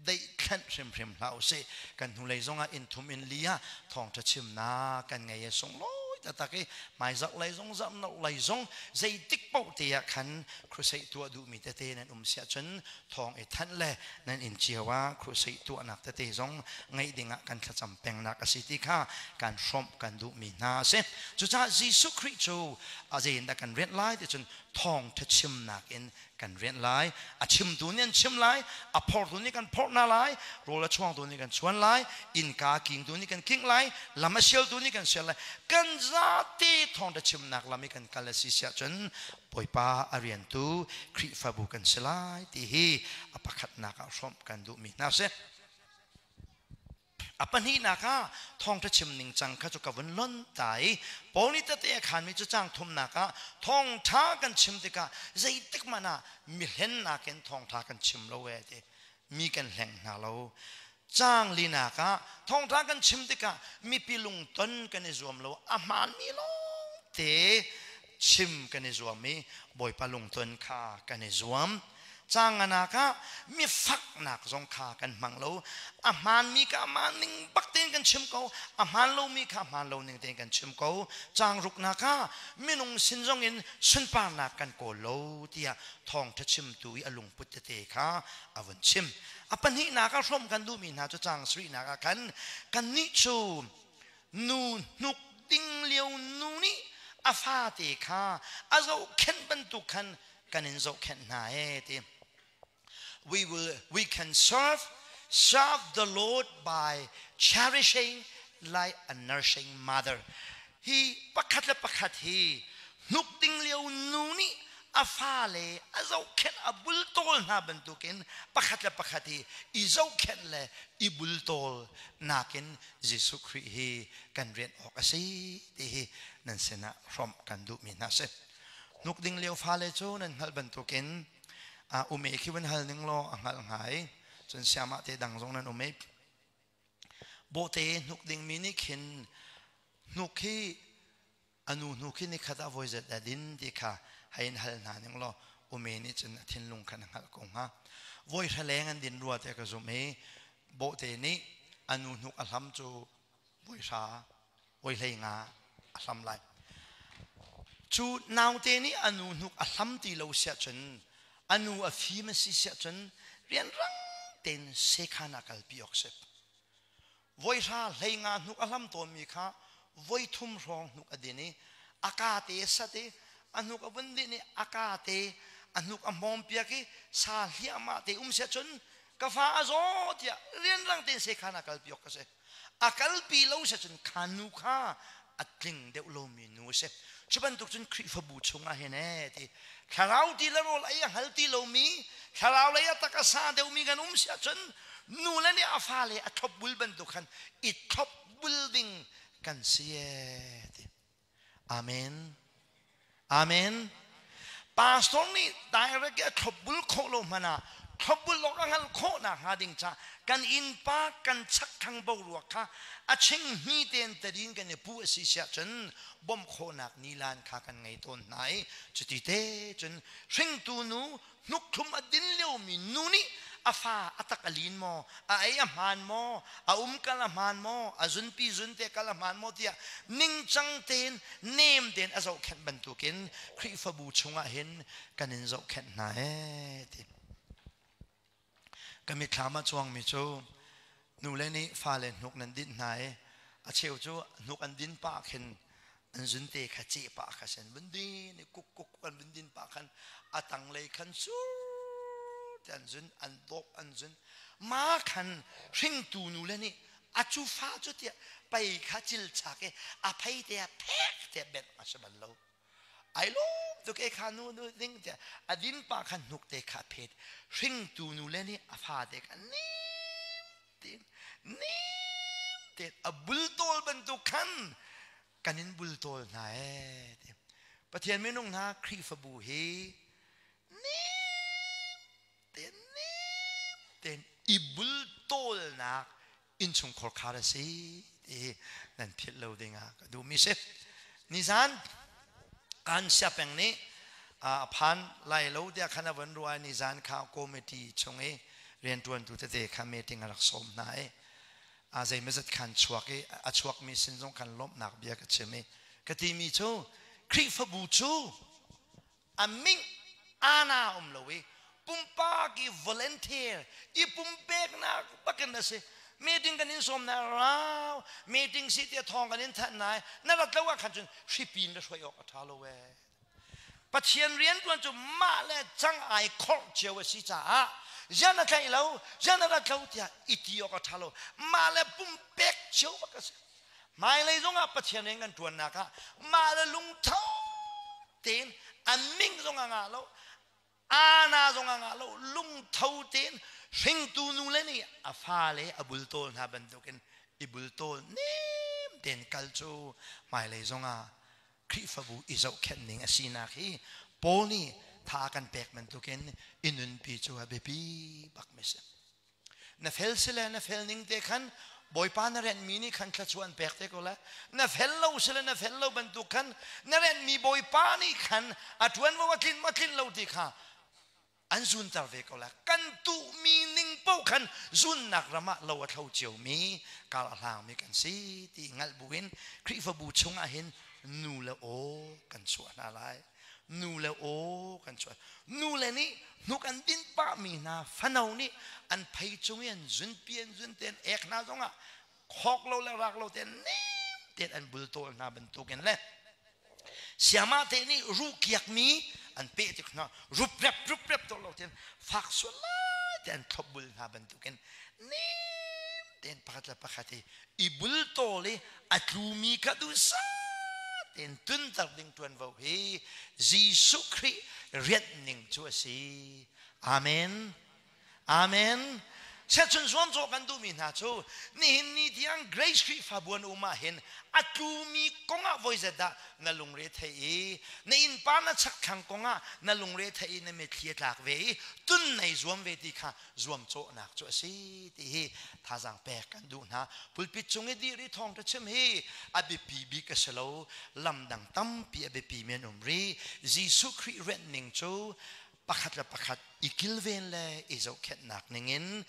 Daihkhan hrimhrim hlah usih. Kan hnulei zongah inn thum inn li ah thawngṭha chimnak kan ngei i sunglawi taktak i hmaizarh lei zong zarhno lei zong zeitik paoh te ah khan crusade tuah duhmi tete nan um siah cun thawng i thanh le nan inn cio ah crusade tuahnak tete zong ngeih dingah kan thlacam pengnak a si ti kha kan hrawmh kan duhmi hna a si. Cucaah Jesuh Khrih cu a zei in dah kan rianh lai ti cun thawngṭha chimnak in kan rianh lai. A chimtu nih an chim lai, a phortu nih kan phorh hna lai, rawl a chuangtu nih kan chuan lai, innka a kingtu nih kan kingh lai, lam a sialtu nih kan sial lai. Kan zate thawngṭha chimnak lam i kan kal a si siah cun Bawipa a riantu Khrihfabu kan si lai ti hi a pakhatnak ah hrawmh kan duhmi hna si. A pahnihnak ah thawngṭha chim ningcang kha cu ka vun lon ta i Paul nih tete a khanmi cu caang thumnak ah thawngṭha kan chim tikah zeitik hmanh ah mi hlennak in thawngṭha kan chim lo ee ti mi kan hleng hna lo. Caang linak ah thawngṭha kan chim tikah mipi lungton kan i zuam lo, a hmaanmi lawngte chim kan i zuam i Bawipa lungton kha kan i zuam. Canganak ah mi faknak zong kha kan hmang lo. A hmaanmi kha a hmaan ning bak tein kan chim ko. A hmaan lomi kha a hmaan lo ning tein kan chim ko. Caangruknak ah minung sin zong in sunparnak kan kawl lo tiah thawngṭha chimtu i a lungput tete kha a vun chim. A pahnihnak ah hrawm kan duhmi hna cu caang sarihnak ah khan kannih cu nu hnuk ding lio nu nih a fate kha a zohkhenh bantuk khan kan in zohkhenh hna ee ti. We can serve the Lord by cherishing like a nursing mother. Hi pakhat le pakhat hi hnuk ding lio nu nih a fale a zohkhenh a bultawl hna bantukin pakhat le pakhat hi i zohkhenh le i bultawl nakin Jesuh Khrih hi kan rian awk a si ti hi nan sinah hrawmh kan duhmi hna si. Hnuk ding lio fale cu nan hngalh bantukin ume khi van hal ning law a hngalh hnga i cun siamah te dang zong nan um i bawhte hnuk dingmi nih khin hnuk hi a nu hnuk hi nikhat ah voi zat dah din ti kha hei in hal hna ning law ume nih cun a thinlung khan a hngalh ko hnga. Voi hra leng an din rua tiah ka zumh i bawhte nih a nu hnuk a hlam cu voi hra voi 15 a hlam lai. Cu naute nih a nu hnuk a hlam ti lo siah cun a nu a fim a si siah cun rianrang tein sekhan ah kalpi awk si. Voi hra hlei nga hnuk a hlam tawnmi kha voi thum hrawng hnuk a din i a ka te a sat i a hnuk a vun din i a ka te a hnuk a hmawm piak i sa hliahmah te um sia cun ka fa a zaw tiah rianrang tein sekhan ah kalpi awk ka si. A kalpi lo sia cun kha nu kha a tling deuh lomi nu a si. Cu bantuk cun Khrihfabu chungah hin ee ti thlarau ti le rawl ei a hngal ti lomi thlarau lei a tak a sa deuhmi kan um si ahcun nu le nih a fale a thlopbul bantuk khan i thlopbul ding kan si ee ti. Amen. Amen. Pastor nih direct a thlopbul khawh lo hmanh ah thlopbul awk a hngalh khawh nakhnga ding ca kan innpa kan chakthlang boruak kha a ching hmi tein tadin kan i pu a si siah cun bawmh khawhnak nilan kha kan ngei tawn hna i cuti te cun hringtu nu hnukthlum a din liomi nu nih a fa a tak a lin maw, a ei a hmaan maw, a umkal a hmaan maw, a zunpi zunte kal a hmaan maw tiah ningcang tein nem tein a zohkhenh bantukin Khrihfabu chungah hin kan in zohkhenh hna ee ti. Ka mitthlam ah cuangmi cu nule nih fale hnuk nan dinh hna i a cheu cu hnuk an din pah khin an zunte kha ceh pah kha sen vun din i kuk kuk an vun din pah khan a tanglei khan sur te an zun an dawp an zun ma khan hringtu nule nih a cu fa cu tiah pei kha cil chak i a phei te ah phek te benh a si bal lo. Ai lawm tuk e kha nu nu ding tiah a din pa khan hnuk te kha phet hringtu nu le nih a fa te kha nim tein nim tein a bultawl bantuk khan kan in bultawl hna ee ti. Pathian minung hna Khrihfabu hi nim tein nim tein i bultawlnak innchungkhar khar a si ti nan philh lo dingah ka duhmi si. Nizan kan siapeng nih a phan lai lo tiah khan a von ruah nizan kha committee chung i rianṭuantu tete kha meeting a rak sawm hna i a zeimazat khan chuak i a chuakmi sin zong khan lawmhnak bia ka chim i ka timi cu Khrihfabu cu a ming ana um lo i pumpak i volunteer i pumpeknak bakin a si. Meeting kan in sawm na rau meeting si tiah thawng kan in thanh nai na rat lo ah khan cun hripin le hruai awk a tha lo e. Pathian rian tuan cu mah le cang ai khorh cio a si caah zian a tlaih lo zian a rat lo tiah i ti awk a tha lo. Mah le pumpek cio bak a si. Hmailei zongah Pathian rian kan tuannak ah mah le lungtho tein a ming zong a ngah lo, ana zong a ngah lo, lungtho tein hringtu nu le nih a fale a bultawl hna bantukin i bultawl nem tein kal cu hmailei zongah Khrihfabu i zohkhenh ning a sinak hi Paul nih tha kan pek bantukin i nunpi cu a biapi bak mi si. Na fel sile na fel ning te khan Bawipa na renhmi nih khan thluachuah an pek te ko lai. Na fel lo sile na fel lo bantuk khan na renhmi Bawipa nih khan a ṭuanvo a tlin maw tlin lo ti kha an zunter ve ko lai. Kan tuhmi ning paoh khan zunnak ram ah lo a thlo ciomi kar a hlangmi kan si ti hngalh buin Khrihfabu chungah hin nu le aw kan chuah hna lai. Nu le aw kan chuah. Nu le nih hnuk an din pahmi hna fano nih an phei cung i an zunpi an zun te an ek hna zongah khawk lo le rak lo te nem tein an bultawl hna bantukin le siamah te nih ruh kiakmi an peh tik hna rup rep rup rep to lo tein fak sual lai te an thlopbul hna bantukin nem tein pakhat le pakhat i i bultawl i a tlumi kha duhsah tein tunter ding ṭuanvo hi Jesuh Khrih rianh ning cu a si. Amen. Amen. Siachun zuamcawh kan duhmi hna cu nihin ni tiang Grace Khrihfabu an um ah hin a tlumi kongah voi zet dah na lungre thei i na innpa na chakthlang kongah na lungre thei i na mitthli a tlak ve i tun nei zuam ve ti kha zuamcawhnak cu a si ti hi thazaang pek kan duh hna. Pulpit cung i dir i thawngṭha chim hi a biapi bik a si lo, lam dang tampi a biapi mi an um rih. Jesuh Khrih rianh ning cu pakhat le pakhat i kilven le i zohkhenhnak ningin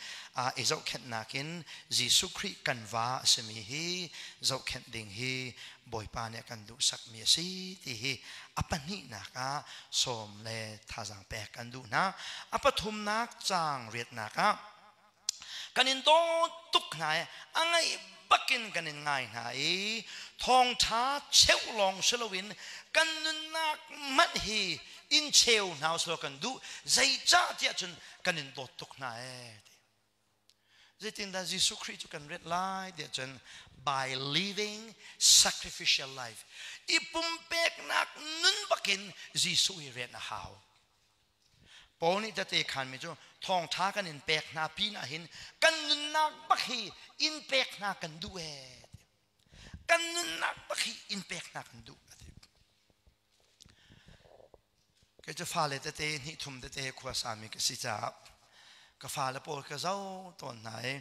i zohkhenhnak in Jesuh Khrih kan va a simi hi zohkhenh ding hi Bawipa nih a kan duhsakmi a si ti hi a pahnihnak ah sawm le thazaang pek kan duh hna. A pathumnak caang riatnak ah. Kan in dawt tuk hna i a ngaih bakin kan in ngai hna i thawngṭha cheuh lawng si loin kan nunnak hmanh hi in cheu hna usih kan duh. Zeicah tiah cun kan in dawt tuk hna ee. Zeitindah Jesuh Khrih cu kan ret lai tiah cun by living sacrificial life i pumpeknak nun bakin Jesuh hi rian a hau. Paul nih tete khanmi cu thawngṭha kan in pek hna pinah hin kan nunnak bak hi in pek hna kan duh ee. Kan nunnak bak hi in pek hna kan duh a ti. Kei cu fale tete hnih thum tete khua sami ka si caah ka fale pawl ka zoh tawn hna i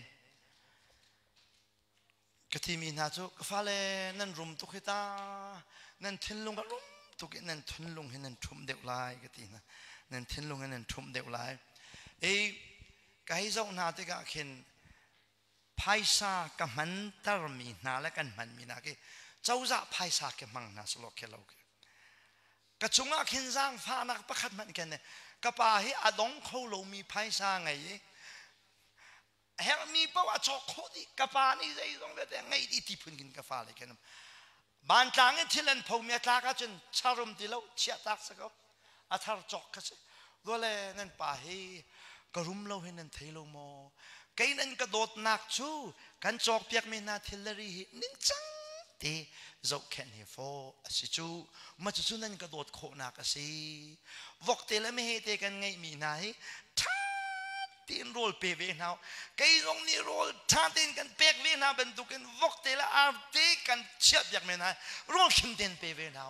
ka thimi hna cu ka fale nan rum tuk hi ta, nan thinlung a rum tuk i nan thinlung hi nan ṭhumh deuh lai ka ti hna, nan thinlung hi nan ṭhumh deuh lai. I ka hei zoh hna tikah khin phaisa ka hmantermi hna le kan hmanmi hna khi cozah phaisa khi hmang hna selaw khi lo khi ka cungah khin zaangfahnak pakhat hmanh khin ka pa hi a dong kho lomi phaisa ngei i herhmi paoh a cawk khawh dih, ka pa nih zeizong vialte ngeih dih ti phun khin ka fale khin vantlang in thil an phomi a tlak ahcun charum ti lo, chiah tak si ko, a thar cawk kha si. Dole nan pa hi ka rum lo hi nan thei lo maw? Kei nan ka dawtnak cu kan cawk piakmi hna thil le ri hi ningcang te zohkhenh hi fawh a si cu, ma cucu nan ka dawt khawhnak a si. Vok te le meheh te kan ngeihmi hna hi ṭha tein rawl pe ve hna, kei zong nih rawl ṭha tein kan pek ve hna bantukin vok te le ar te kan chiah piak men hna, rawl khim tein pe ve hna,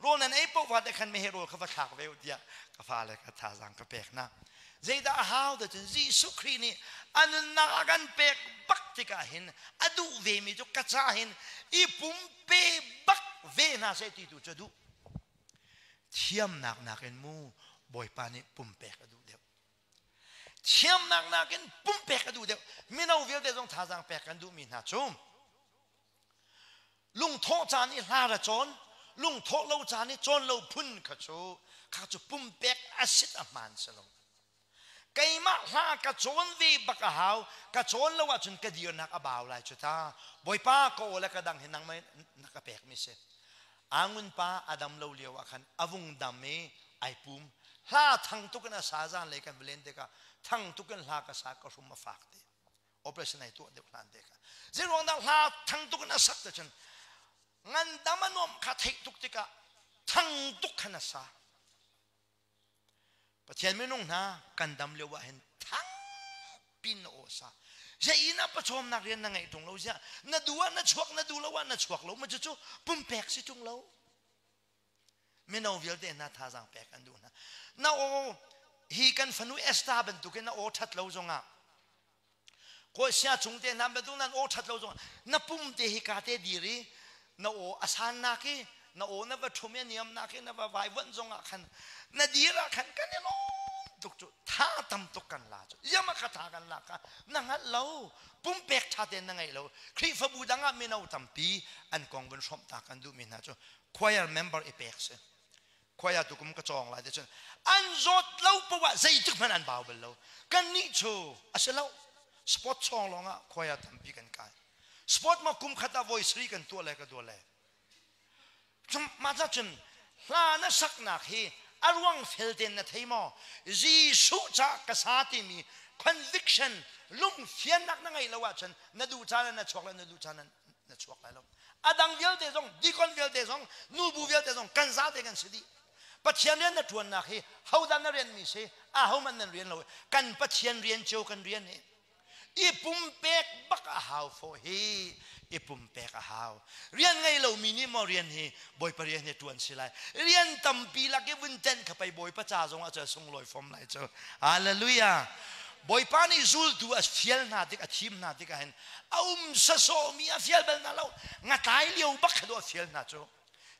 rawl nan ei paoh te khan meheh rawl kha va thlak ve u tiah ka fale ka thazaang ka pek hna. Zeidah a hau te cun Jesuh Khrih nih a nunnak a kan pek bak tikah hin a duh ve mi cu ka ca hin i pumpe bak ve hna seh ti tu cu a duh. Thiamnak nakin mu Bawipa nih pumpek a duh deuh. Thiamnak nakin pumpek a duh deuh. Mino vialte zong thazaang pek kan duhmi hna cu lungthawh caan i hla ra cawn, lungthawh lo caan i cawn lo phun kha cu kha cu pumpek a sit a hmaan si lo. Keimah hla ka cawn ve bak a hau, ka cawn lo ahcun ka dirnak a bau lai cu ta. Bawipa, ka aw le ka dang hi nangmah na ka pekmi si. Angun pa a dam lo lio ah khan a vung dam i ai pum, hla thang tuk in a sa. Zan lei kan len tikah thang tuk in hla ka sa, ka hrum a fak ti, operation ai tuah deuh hlan te kha. Zei ruang dah hla thang tuk in a sak te cun ngandam a nuam kha theih tuk tikah thang tuk khan a sa. Pathian minung hna, kan dam lio ah hin thang pin na aw sa zei inn ah pachawmnak rian na ngeih ṭung lo ziah na duh ah na chuak, na duh lo ah na chuak lo ma, cucu pumpek si ṭung lo. Mino vialte hna thazaang pek an duh hna, na aw hi kan fanu Esther bantukin na aw ṭhat lo zongah, kawi sia chung te hna bantuk nan aw ṭhat lo zongah, na pum te hi ka te dir i na aw a san nak i na aw na va ṭhum i a niam nak i na va vaivuanh zongah khan na dir ah khan kan i lawm tuk cu, tha tam tuk kan la cu. Ziama kha tha kan la kha na hngalh lo, pumpek ṭha tein na ngeih lo. Khrihfabu dang ah mino tampi an kong vun hrawmh ta kan duhmi hna cu choir member i pek si. Choir tukum ka cawng lai te cun an zawt lo poah zeitik hmanh an bau bal lo. Kan nih cu a si lo, sport chawng lawng ah choir tampi kan kai. Sport ma kum khat ah voi sri kan tuah le ka duah le mah ca cun hla na saknak hi a ruang fel tein na thei maw? Jesuh ca ka sa timi conviction, lungfiannak na ngeih lo ahcun na duh caan na chuak lai, na duh caan na chuak lai lo. A dang vialte zong, deacon vialte zong, nubu vialte zong kan zate kan si dih. Pathian rian na ṭuannak hi hodah na rianmi si? Ahohmanh nan rian lo. Kan Pathian rian cio kan rian hi i pumpek bak a hau fawh hi, i pumpek a hau. Rian ngei lomi nih maw rian hi, Bawipa rian hi ṭuan si lai? Rian tampi lak i vun tenh kha pei Bawipa ca zong ah cu sunglawi fom lai cu. Hallelujah. Bawipa nih zultu a fial hna tik, a thim hna tikah hin a um sasawmi a fial bal hna lo. Ngatlai lio bak kha a fial hna cu.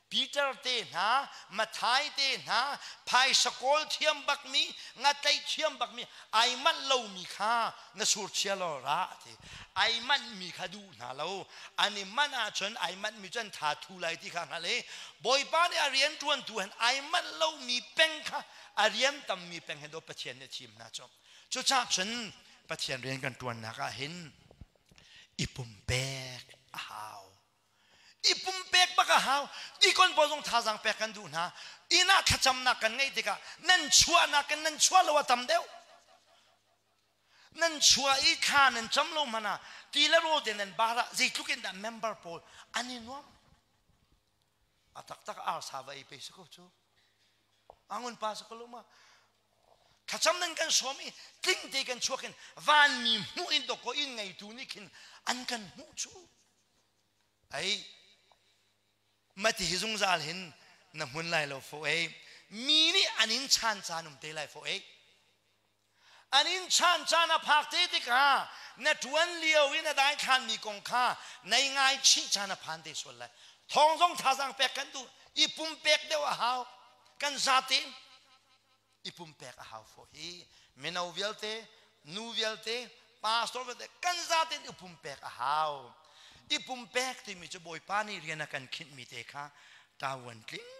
Peter te hna, Mathai te hna, phaisa kawl thiam bakmi, ngatlaih thiam bakmi, ai manh lomi kha na sur chia law ra ti. Ai manhmi kha duh hna lo. An i manh ahcun ai manhmi cu an tha thu lai ti kha hngal i Bawipa nih a rian ṭuantu hen ai manh lomi peng kha a rian tammi peng he do Pathian nih a thim hna cu. Cucaah cun Pathian rian kan ṭuannak ah hin i pumpek a hau. I pumpek bak a hau. Dikon pawl zong thazaang pek kan duh hna. Inn ah thlacamnak kan ngeih tikah nan chuahnak in nan chuah lo a tam deuh. Nan chuah i thla nan cam lo hmanh ah ti le rawl te nan bar ah zeitluk in dah member pawl an i nuam. A taktak arsa va ei pe si ko cu. Angun pa si ko lo ma. Thlacam nan kan sawm i tling te kan chuak in vanmi hmuh in dawkaw inn ngeitu nih khin an kan hmuh cu. Ei mati hi zungzal hin na hmun lai lo fo ei. Mi nih an in chan caan um te lai fo ei. An in chan caan a phak te tikah na ṭuan lio i na daithlanmi kong kha nei ngaichih caan a phan te sual lai. Thawng zong thazaang pek kan duh. I pumpek deuh a hau. Kan zate i pumpek a hau fo hi. Mino vialte, nu vialte, pastor vialte kan zate i pumpek a hau. I pumpek timi cu Bawipa nih rian a kan khinhmi te kha ṭavuan tling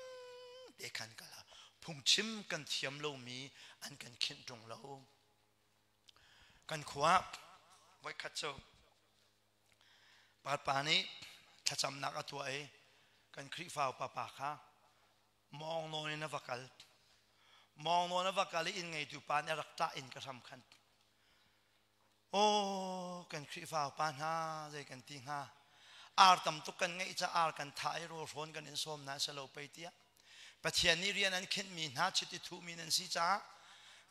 te khan kal a phungchim kan thiam lomi an kan khinh ṭung lo. Kan khua voikhat cu pa nih thlacamnak a tuah i kan Khrihfa upa pa kha mawng nawn in a va kal. Mawng nawn a va kal i inn ngeitu pa nih a rak ṭah in ka hram khan. Aw kan Khrihfa upa hna zei kan ti hnga ar tam tuk kan ngeih ca ar kan thah i rawl hrawn kan in sawm hna selo pei tiah Pathian nih rian an khenhmi hna chiti thuhmi nan si caah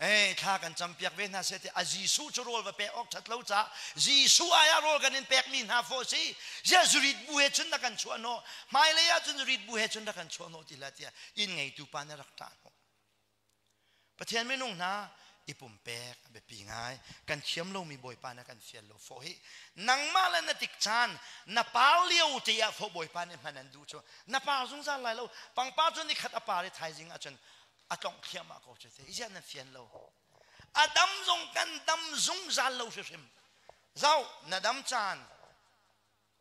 eh thla kan campiak ve hna seh ti a Jesuh cu rawl va pek awk ṭhat lo caah Jesuh ai ah rawl kan in pekmi hna fawh si ziah zurit bu he cun na kan chuah hnawh hmailei ah cun zurit bu he cun na kan chuah hnawh ti hlah tiah inn ngeitu pa nih rak ṭah hnawh Pathian minung hna i pumpek a biapi ngai. Kan thiam lomi Bawipa na kan fial lo fawh hi. Nangmah le na tik caan na par lio te ah fawh Bawipa nih hman an duh cu. Na par zungzal lai lo. Pangpar cu nikhat a par i thaizing ahcun a tlongh thliahmah ko cu te. Iziah na fian lo. A dam zong kan dam zungzal lo hrimhrim. Zau na dam caan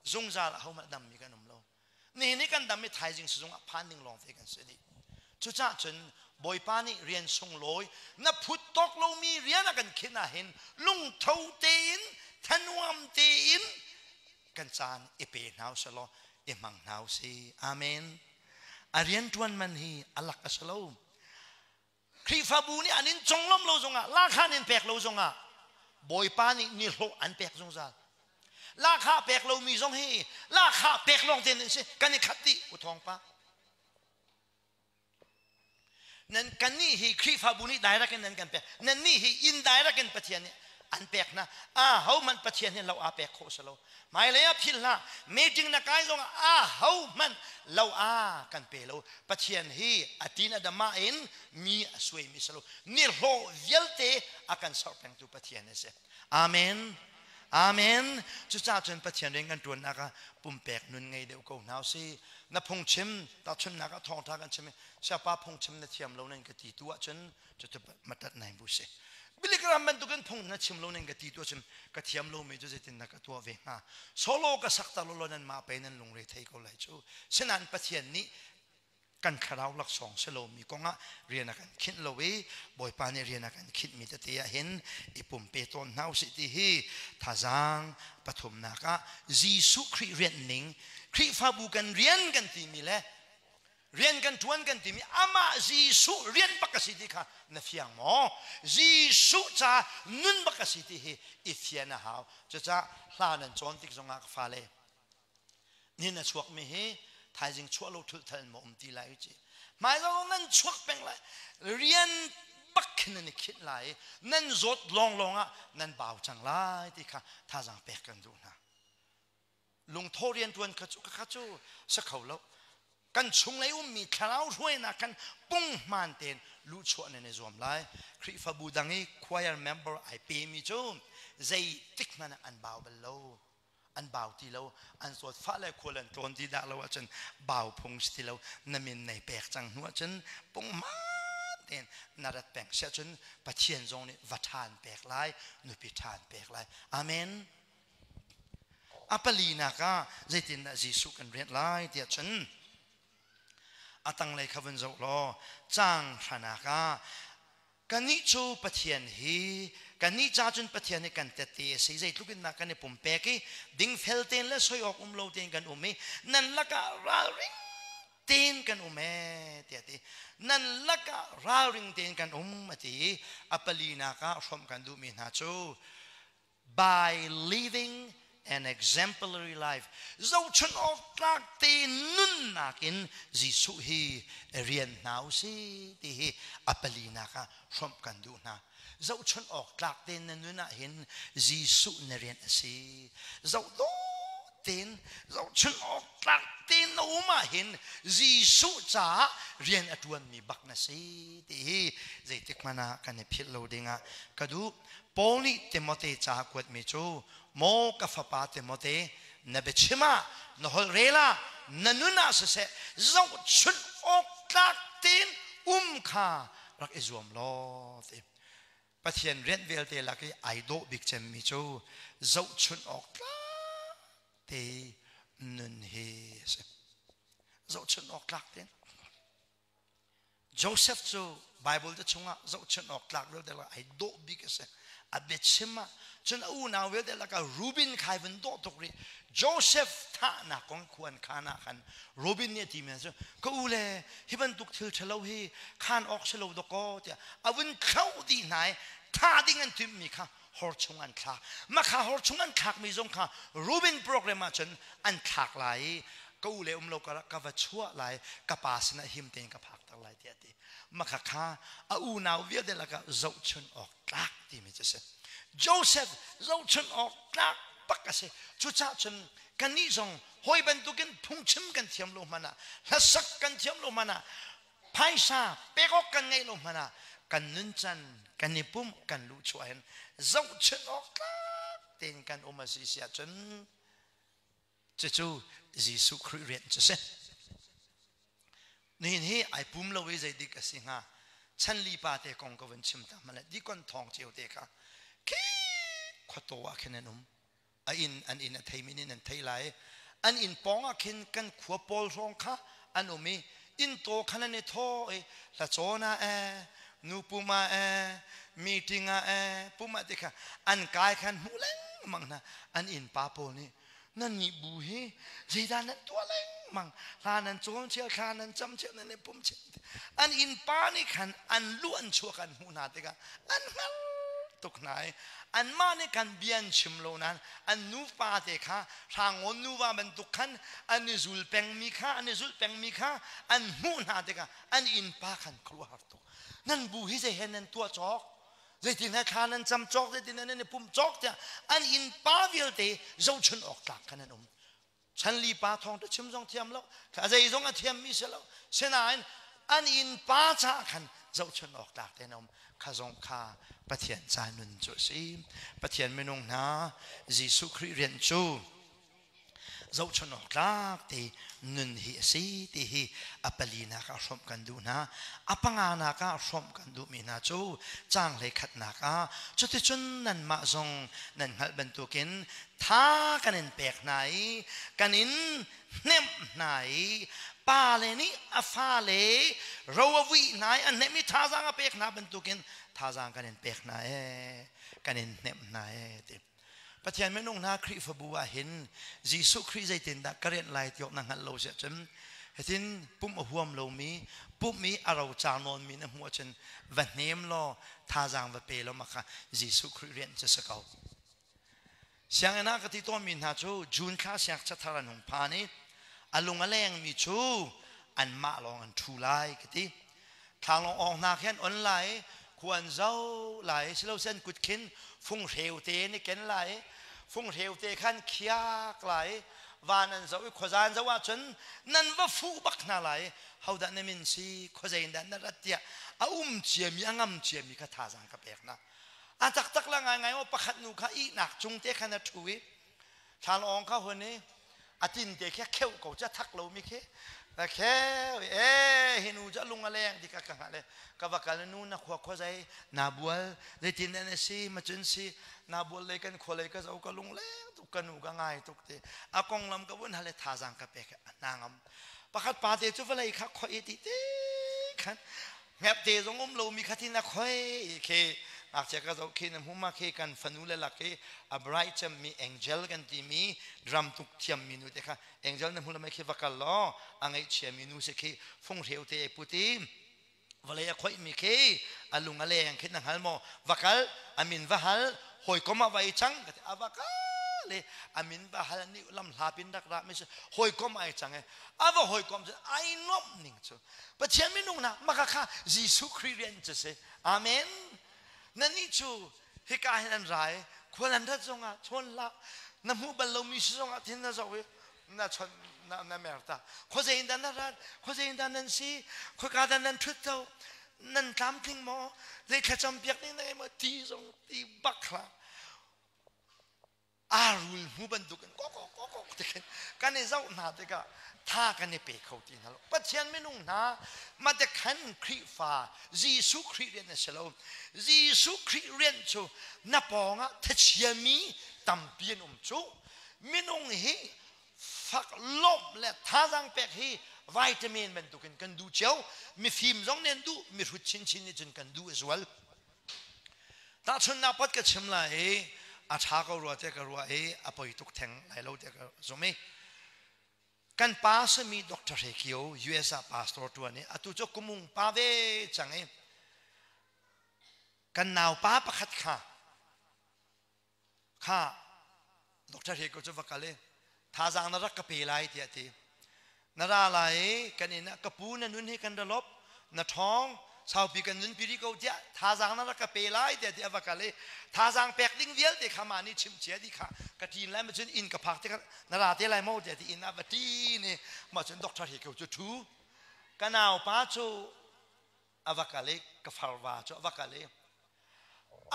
zungzal ahohmanh dammi kan um lo nihin hi kan dam i thaizing sizung ah phan ding lawng te kan si dih cucah cun bawipa nih rian sunglawi na phut tawk lomi rian a kan khinh ah hin lungtho tein thanuam tein kan caan i pe hna usih law i hmang hna usih amen a rian ṭuan man hi a lak a si lo Khrihfabu nih an in conglawmh lo zongah lahkhah an in pek lo zongah Bawipa nih nihlawh an pek zungzal. Lahkhah pek lomi zong hi lahkhah pek lawng te nan si kan i khat dih u thawng pa. Nan kannih hi Khrihfabu nih direct in nan kan pek. Nan nih hi indirect in Pathian nih an pek hna. A ho hmanh Pathian hi lo aa pek khawh si lo. Hmailei ah philh hlah. Meeting na kai zong ah a ho hmanh lo a kan pe lo. Pathian hi a tin a dam ah in mi a suaimi si lo. Nihlawh vialte a kan serh pengtu Pathian a si. Amen. Amen. Cucaah cun Pathian rian kan ṭuannak ah pumpek nun ngei deuh ko hna usih. Na phungchim, tahchunhnak ah thawngṭha kan chim i siapa phungchim na thiam lo nan ka ti tu ahcun cucu matat nai bu si. Billy Graham bantukin phung na chim lo nan ka ti tu ahcun ka thiam lomi cu zeitin na ka tuah ve hnga. Solo ka sak ta lo nan mah pei nan lungre thei ko lai cu. Sinain Pathian nih kan thlarau laksawng si lomi kongah rian a kan khinh lo i Bawipa nih rian a kan khinhmi tete ah hin i pumpe tawn hna usih ti hi thazaang pathumnak ah Jesuh Khrih rianh ning Khrihfabu kan rian kan timi le rian kan ṭuan kan timi amah Jesuh rian bak a si ti kha na fiang maw? Jesuh ca nun bak a si ti hi i fian a hau. Cucaah hla nan cawn tik zongah ka fale nihin a chuakmi hi thaizing chuah lo thulh thal in maw um ti lai ci hmai zong nan chuak peng lai rian bak khin nan i khinh lai i nan zawt lawnglawng ah nan bau cang lai ti kha thazaang pek kan duh hna lungtho riantuan kha cu kha cu si kho lo kan chunglei ummi thlarau hruainak kan punghman tein luhchuah nan i zuam lai Khrihfabu dang i choir member ai pemi cu zeitik hmanh ah an bau bal lo an bau ti lo an zawtfah le khual an tlawn ti dah lo ahcun bau phung si ti lo na min nei pek cang hnu ahcun punghman tein na rat peng si ahcun Pathian zong nih va ṭha an pek lai nupi ṭha an pek lai amen A palinak ah zeitindah Jesuh kan rianh lai tiah cun a tanglei kha vun zoh law caang hranak ah Kannih cu Pathian hi kannih ca cun Pathian hi kan tette a si. Zeitluk in dah kan i pumpek i dingfel tein le soi awk um lo tein kan um i nan lakah ralring tein kan um ee tiah a ti. Nan lakah ralring tein kan um a ti i a palinak ah hrawmh kan duhmi hna cu by living an exemplary life zohchun awk tlak te nunnak in Jesuh hi rian hna u si ti hi a palinak ah hrawmh kan duh hna. Zohchun awk tlak te na nun ah hin Jesuh na rian a si. Zoh dawh tein zohchun awk tlak tein na um ah hin Jesuh caah rian a ṭuanmi bak na si ti hi zeitik hmanh ah kan i philh lo ding ah ka duh. Paul nih Timote ca a kuatmi cu maw ka fapa Timote na biachim ah na holh rel ah na nun ah siseh zohchunh awk tlak tein um kha rak i zuam law ti. Pathian rian vialte lak i ai dawh bik cemmi cu zohchunh awk tlak te nun hi a si. Zohchunh awk tlak tein. Joseph cu Bible te chungah zohchunh awk tlak vialte lakah ai dawh bik a si. A biachim ah cun a unau vialte lakah Reuben khai vun dawh tuk rih. Joseph thahnak kong khuan khan ah khan Reuben nih a timi cu ka u le hi bantuk thil ṭhalo hi khan awk si lo dawkaw tiah a vun khauh dih hna i thah ding an timhmi kha hor chung an thlak. Mah kha hor chung an thlakmi zong kha Reuben program ah cun an thlak lai i ka u le um lo karah ka va chuah lai ka pa sinah him tein ka phakter lai tiah a ti. Mah kha kha a unau vialte lakah zohchun awk tlak timi cu a si. Joseph zohchun awk tlak bak a si. Cucaah cun kannih zong hawi bantukin phungchim kan thiam lo hmanh ah hlasak kan thiam lo hmanh ah phaisa pek awk kan ngeih lo hmanh ah kan nuncan kan i pumh kan luhchuah hin zohchunh awk tlak tein kan um a si si ahcun cucu Jesuh Khrih rian cu si. Nihin hi ai pum lo i zeidik a si hnga chan li pa te kong ka vun chim ta hmanh dikon thawng cio te kha khi khuataw ah khin an um a inn an inn a theimi nih nan theih lai an inn pawng ah khin kan khua pawl hrawng kha an um i inn taw khan an i thaw i hlacawn ah ee nu pum ah ee meeting ah ee pum ah ti kha an kai khan hmuh lengmang hna an inn pa pawl nih nan nih bu hi zeidah nan tuah lengmang hla nan cawn chial thla nan cam chial nan i pum chial an inn pa nih khan an lu an chuak an hmuh hna tikah an hngal tuk hna i anmah nih khan bia an chim lo nain an nupa te kha hrangawn nuva bantuk khan an i zul pengmi kha an i zulh pengmi kha an hmuh hna tikah an innpa khan khuaruahhar tuk nan bu hi zei he nan tuah cawk zeitin he thla nan cam cawk zeitin he nan i pum cawk tiah an innpa vialte zohchun awk tlak khan an um chan li pa thawng te chim zong thiam lo zei zong a thiam mi si lo sinain an inn pa ca khan zohchun awk tlak te um kha zong kha Pathian ca nun cu a si Pathian minung hna Jesuh Khrih rian cu zohchun awk tlak te nun hi a si ti hi a palinak ah hrawmh kan duh hna a panganak ah hrawmh kan duhmi hna cu caang hlei khatnak ah cuticun nanmah zong nan hngalh bantukin tha kan in pek hna i kan in hnemh hna i pale nih a fale ro a vuih hna i a hnemh i thazaang a pek hna bantukin thazaang kan in pek hna ee kan in hnemh hna ee ti Pathian minung hna Khrihfabu ah hin Jesuh Khrih zeitindah ka rianh lai ti awk na hngalh lo si ahcun hitin pumh a huam lomi pumh i a rocar nawnmi na hmuh ahcun va hnem law thazaang va pe law mah kha Jesuh Khrih rianh cu si ko. Sianginn ah ka ti tawnmi hna cu June thla siangcha thar an hung phan i a lung a lengmi cu anmah lawng an ṭhu lai ka ti. Thlaanglawng awng hna khi an on lai i khua an zoh lai i silose an kut khin funghreu te an i ken lai i funghreu te khan khiak lai i van an zoh i khuaza an zoh ahcun nan va fuh bak hna lai i hodah na min si khuazei in dah na rat tiah a um ciami a ngam ciami kha thazaang ka pek hna. A taktak la ngaingai maw pakhat nu kha ihnak cung te khan a ṭhu i thlalawng kha hun i a tin te khi a kheuh ko cu a thak lomi khi a kheu i ee hi nu cu a lung a leng ti ka ka hngalh i ka va kal nu na khua khua zei na bual zeitin an si macun si na bual lei kan khua lei ka zo ka lung leng tuk ka nu ka ngai tuk ti a konglam ka vun hal i thazaang ka pek a hna ngam pakhat pa te cu vawlei kha khoi ti te khan. Ngepte zong um lomi kha thin a khoi khi ngakchia ka zoh khi na hmu ma khi kan fanu le lak khi a bright cemmi angel kan timi drum tuk thiammi nu te kha angel na hmu lamai khi va kal law a ngaihchiami nu si khi funghreu te puti vawlei a khoihmi khi a lung a leng khi na hngal maw va kal a min va hal hawikom ah va i cang ka ti a va kal i a min va hal nih lam hlapin rak ra mi si hawikom ai cang i a va hawikom cu ai nuamh ning cu Pathian minung na maka kha Jesuh Khrih rian cu si. Amen. Nannih cu hika hin an ra i khual an rat zongah chawn hlah. Na hmuh bal lomi si zongah thin na zoh i na chon na, na mer ta. Khuazei in dah na rat? Khuazei in dah nan si? Khuaka dah nan ṭhut to? Nan tlamtling maw? Zei thlacam piak ning na ngei maw? Ti zong ti bak hlah. Aa rul hmu bantukin kok kok kok kok ti khin kan i zoh hna tikah tha kan i pe kho ti hna lo. Pathian minung hna mate khan Khrihfa Jesuh Khrih rian a si lo. Jesuh Khrih rian cu na pawngah thachiami tampi an um cu. Minung hi fak lawmh le thazaang pek hi vitamin bantukin kan duh cio. Mifim zong nih an duh, mihrut chinchin nih cun kan duh a zual. Tahchunhnak pot ka chim lai i a ṭha ko rua tiah ka ruah i a poi tuk theng lai lo tiah ka zumh i kan pa sami Dr. Hre Kio US ah pastor ṭuan i atu cu kumung pa ve cang i kan naupa pakhat kha kha Dr. Hre Kio cu va kal i thazaang na rak ka pe lai tiah ti na ra lai i kan inn ah ka pu na nun hi kan ra lop na ṭhawng saupi kan nun pi rih ko tiah thazaang na rak ka pe lai tiah ti a va kal i thazaang pek ding vialte kha mah nih chimh cia dih kha ka ṭin lai ma cun inn ka phak tikah na ra te lai maw tiah ti inn ah va ṭin i mah cun doctor Hre Kio cu ṭhu ka naupa cu a va kal i ka farva cu a va kal i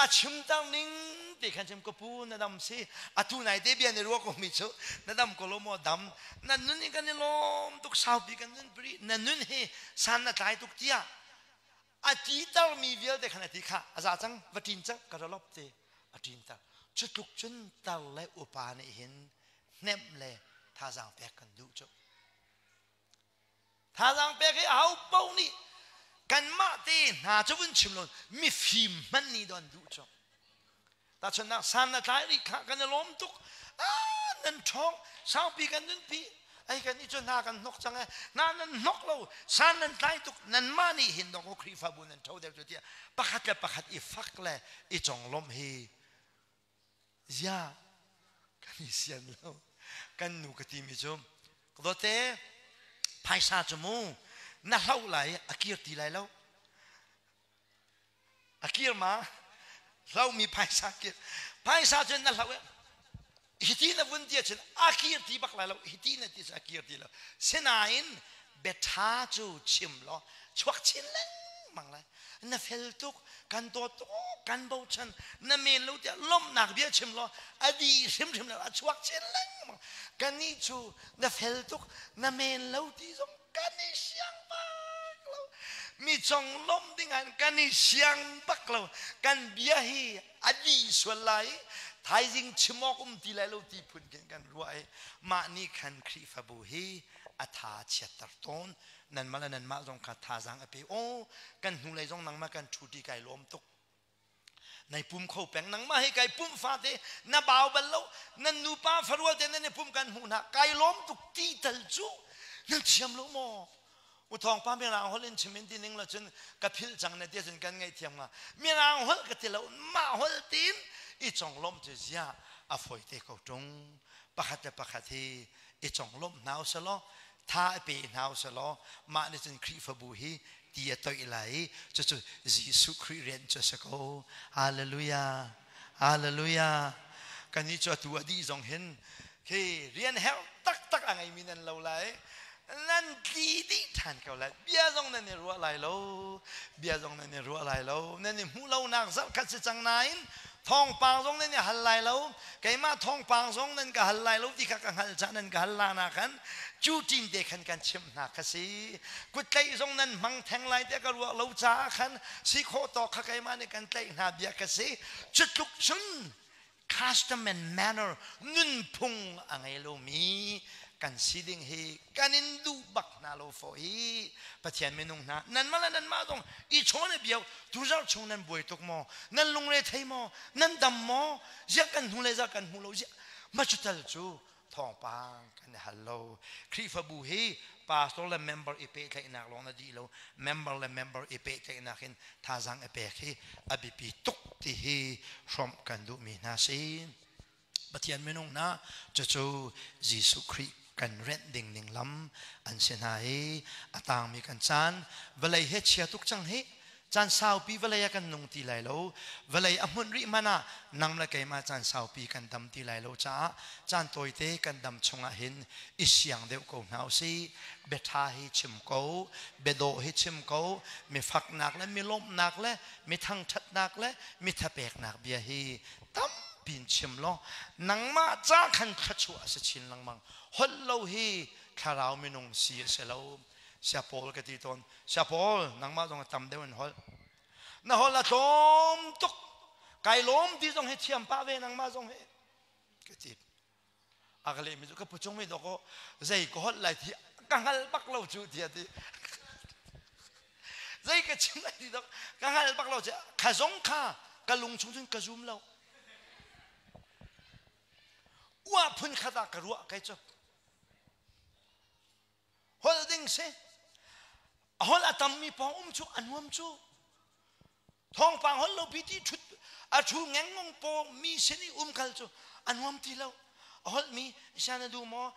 a chimter ning ti khan chim ka pu na dam si atu nai te bia ni ruah ko mi cu na dam ko lo maw dam na nun hi kan i lawm tuk saupi kan nun pri na nun hi san na tlai tuk tiah a ti ter mi vialte khan a ti kha a za cang va ṭin cang ka ra lop te a ṭin ter cu tluk cun tar le upa nih hin hnemh le thazaang pek kan duh cu Thazaang pek hi aho paoh nih kanmah te hna cu vun chim lo mifim hmanh nih don duh cu. Tahchunhnak san na tlai rih kha kan i lawm tuk. Ah nan ṭhawng saupi kan nunpi ai kan i cu hna kan hnok cang e na nan hnok lo san nan tlai tuk nanmah nih hin dong Khrihfabu nan ṭho deuh cu tiah pakhat le pakhat i fak le i conglawmh hi Ziah kan i sian lo. Kan nu ka timi cu ka dawte phaisa cu mu na hloh lai a kir ti lai lo. A kir ma? Hlohmi phaisa kir. Phaisa cu na hloh hiti na vun ti ahcun a kir ti bak lai lo. Hiti na ti cun a kir ti lo. Sinain biaṭha cu chim law chuak chin lengmang lai. Na fel tuk, kan dawt tuk, kan bochan, na men lo tiah lawmhnak bia chim law a dih hrimhrim lo, a chuak chin lengmang. Kannih cu na fel tuk, na men lo ti zong kan i siang bak lo. Mi cong lawmh ding ah kan i siang bak lo. Kan bia hi a dih sual lai i thaizing chim awk um ti lai lo ti phun khin kan ruah i mah nih khan Khrihfabu hi a tha chiatter tawn. Nanmah le nanmah zong kha thazaang a pe. Aw, kan hnulei zong nangmah kan ṭhuṭi kai lawm tuk. Nai pum kho peng nangmah hi kai pum fate na bau bal lo nan nupa farual te nan i pum kan hmuh hna kai lawm tuk ti tal cu nan thiam lo maw u thawng pa mirang holh in chim in ti ning lo cun ka philh cang na ti cun kan ngaih thiam nga mirang holh ka ti lo mah holh tin i conglawmh cu zia a foi te ko ṭung pakhat le pakhat hi i conglawmh hna usalaw tha a pe hna usalaw mah nih cun Khrihfabu hi ti a toih lai i cucu Jesuh Khrih rian cu a si ko. Hallelujah. Hallelujah. Kannih cu atu a dih zong hin khi rian herh taktak a ngeimi nan lo lai. Nan tli dih ṭhan ko lai. Bia zong nan i ruah lai lo. Bia zong nan i ruah lai lo. Nan i hmuh lonak zarh khat si cang nain thawngpang zong nan i hal lai lo keimah thawngpang zong nan ka hal lai lo ti kha ka hngalh cah nan ka hal la na khan cu ṭin te khan kan chimh hna kha si kuttlaih zong nan hmang theng lai tiah ka ruah lo caah khan si khawh tawk kha keimah nih kan tlaih hna bia ka si cu tluk cun custom and manner nunphung a ngei lomi. Kan si ding hi kan in duh bak hna lo fo hi. Pathian minung hna, nanmah le nanmah zong i chawn i biau tuzarh chung nan buai tuk maw? Nan lungre thei maw? Nan dam maw? Ziah kan hnu le ziah kan hmu lo ziah ma cu tal cu thawngpang kan i hal lo. Khrihfabu hi pastor le member i pehtlaihnak lawng na dih lo, member le member i pehtlaihnak in thazaang i pek hi a biapi tuk ti hi hrawmh kan duhmi hna si. Pathian minung hna, cucu Jesuh Khrih kan renh ding ning lam an si hna i a tangmi kan caan vawlei he chia tuk cang hi. Caan saupi vawlei ah kan nung ti lai lo. Vawlei a hmunh rih hmanh ah nang le keimah caan saupi kan dam ti lai lo caah caan tawite kan dam chungah hin i siang deuh ko hna usih. Biaṭha hi chim ko, biadawh hi chim ko, mi faknak le mi lawmhnak le mi thangṭhatnak le mi thapeknak bia hi tampi in chim law nangmah ca khan thluachuah a si chin lengmang. Holh lo hi thlarau minung si a si lo. Sia Paul ka ti tawn. Sia Paul, nangmah zong a tam deuh in holh. Na holh a tlawm tuk. Kai lawm ti zong hi thiam pah ve nangmah zong hi. Ka ti. A ka lehmi cu ka pu cung mi dawk zei ka holh lai ti ka hngal bak lo cu ti a ti. Zei ka chim lai ti dawk ka hngal bak lo cu kha zong kha ka lung chung cun ka zum lo. Uah phun khat ah ka ruah kai cu. Holh ding si. A holh a tammi pawng um cu a nuam cu. Thawngpang holh lo pi ti ṭhut a ṭhu ngengmong paw mi sin i um kal cu a nuam ti lo. A holh mi sia na duh maw?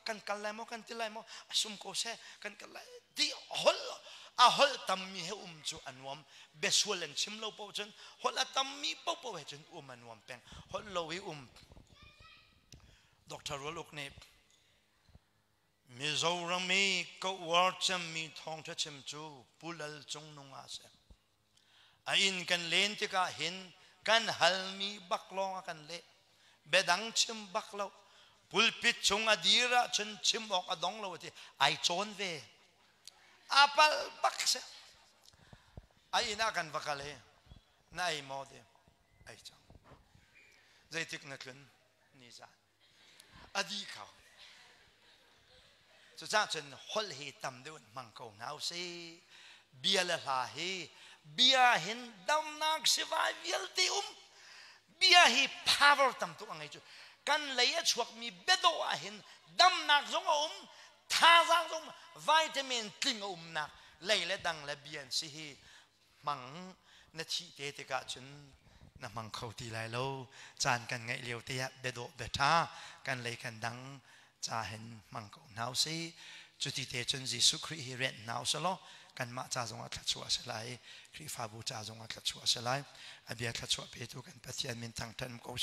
Kan kal lai maw? Kan ti lai maw? A sum ko seh kan kal lai ti holh a holh tammi he um cu a nuam. Biasual an chim lo paoh cun holh a tammi paohpaoh he cun um a nuam peng. Holh lo i um. Dr. Rual Uk nih Mizoram i ka uar cemmi thawngṭha chim cu Pu Lal Cung Nung a si. A inn kan len tikah hin kan halmi bak lawng a kan leh. Biadang chim bak lo. Pulpit chung a dir ahcun chim awk a dong lo a ti. Ai cawn ve. A pal bak si. A inn ah kan va kal i na ei maw ti? Ei cang. Zeitik na tlun? Nizan. A dih kho. Cucaah cun holh hi tam deuh in hmang ko hna usih. Bia le hla hi bia hin damnak sivai vialte um. Bia hi power tam tuk a ngei cu. Kan lei a chuakmi biadawh ah hin damnak zong a um, thazaang zong vitamin tling a umnak lei le dang le bia an si hi hmang na thih te tikah cun na hmang kho ti lai lo. Caan kan ngeih lio te ah biadawh biaṭha kan lei kan dang ca hin hmang ko hna usih. Cuti te cun Jesuh Khrih hi rianh hna usih law kanmah ca zongah thluachuah a si lai, Khrihfabu ca zongah thluachuah a si lai. A bia thluachuah petu kan Pathian min thangṭhat ko.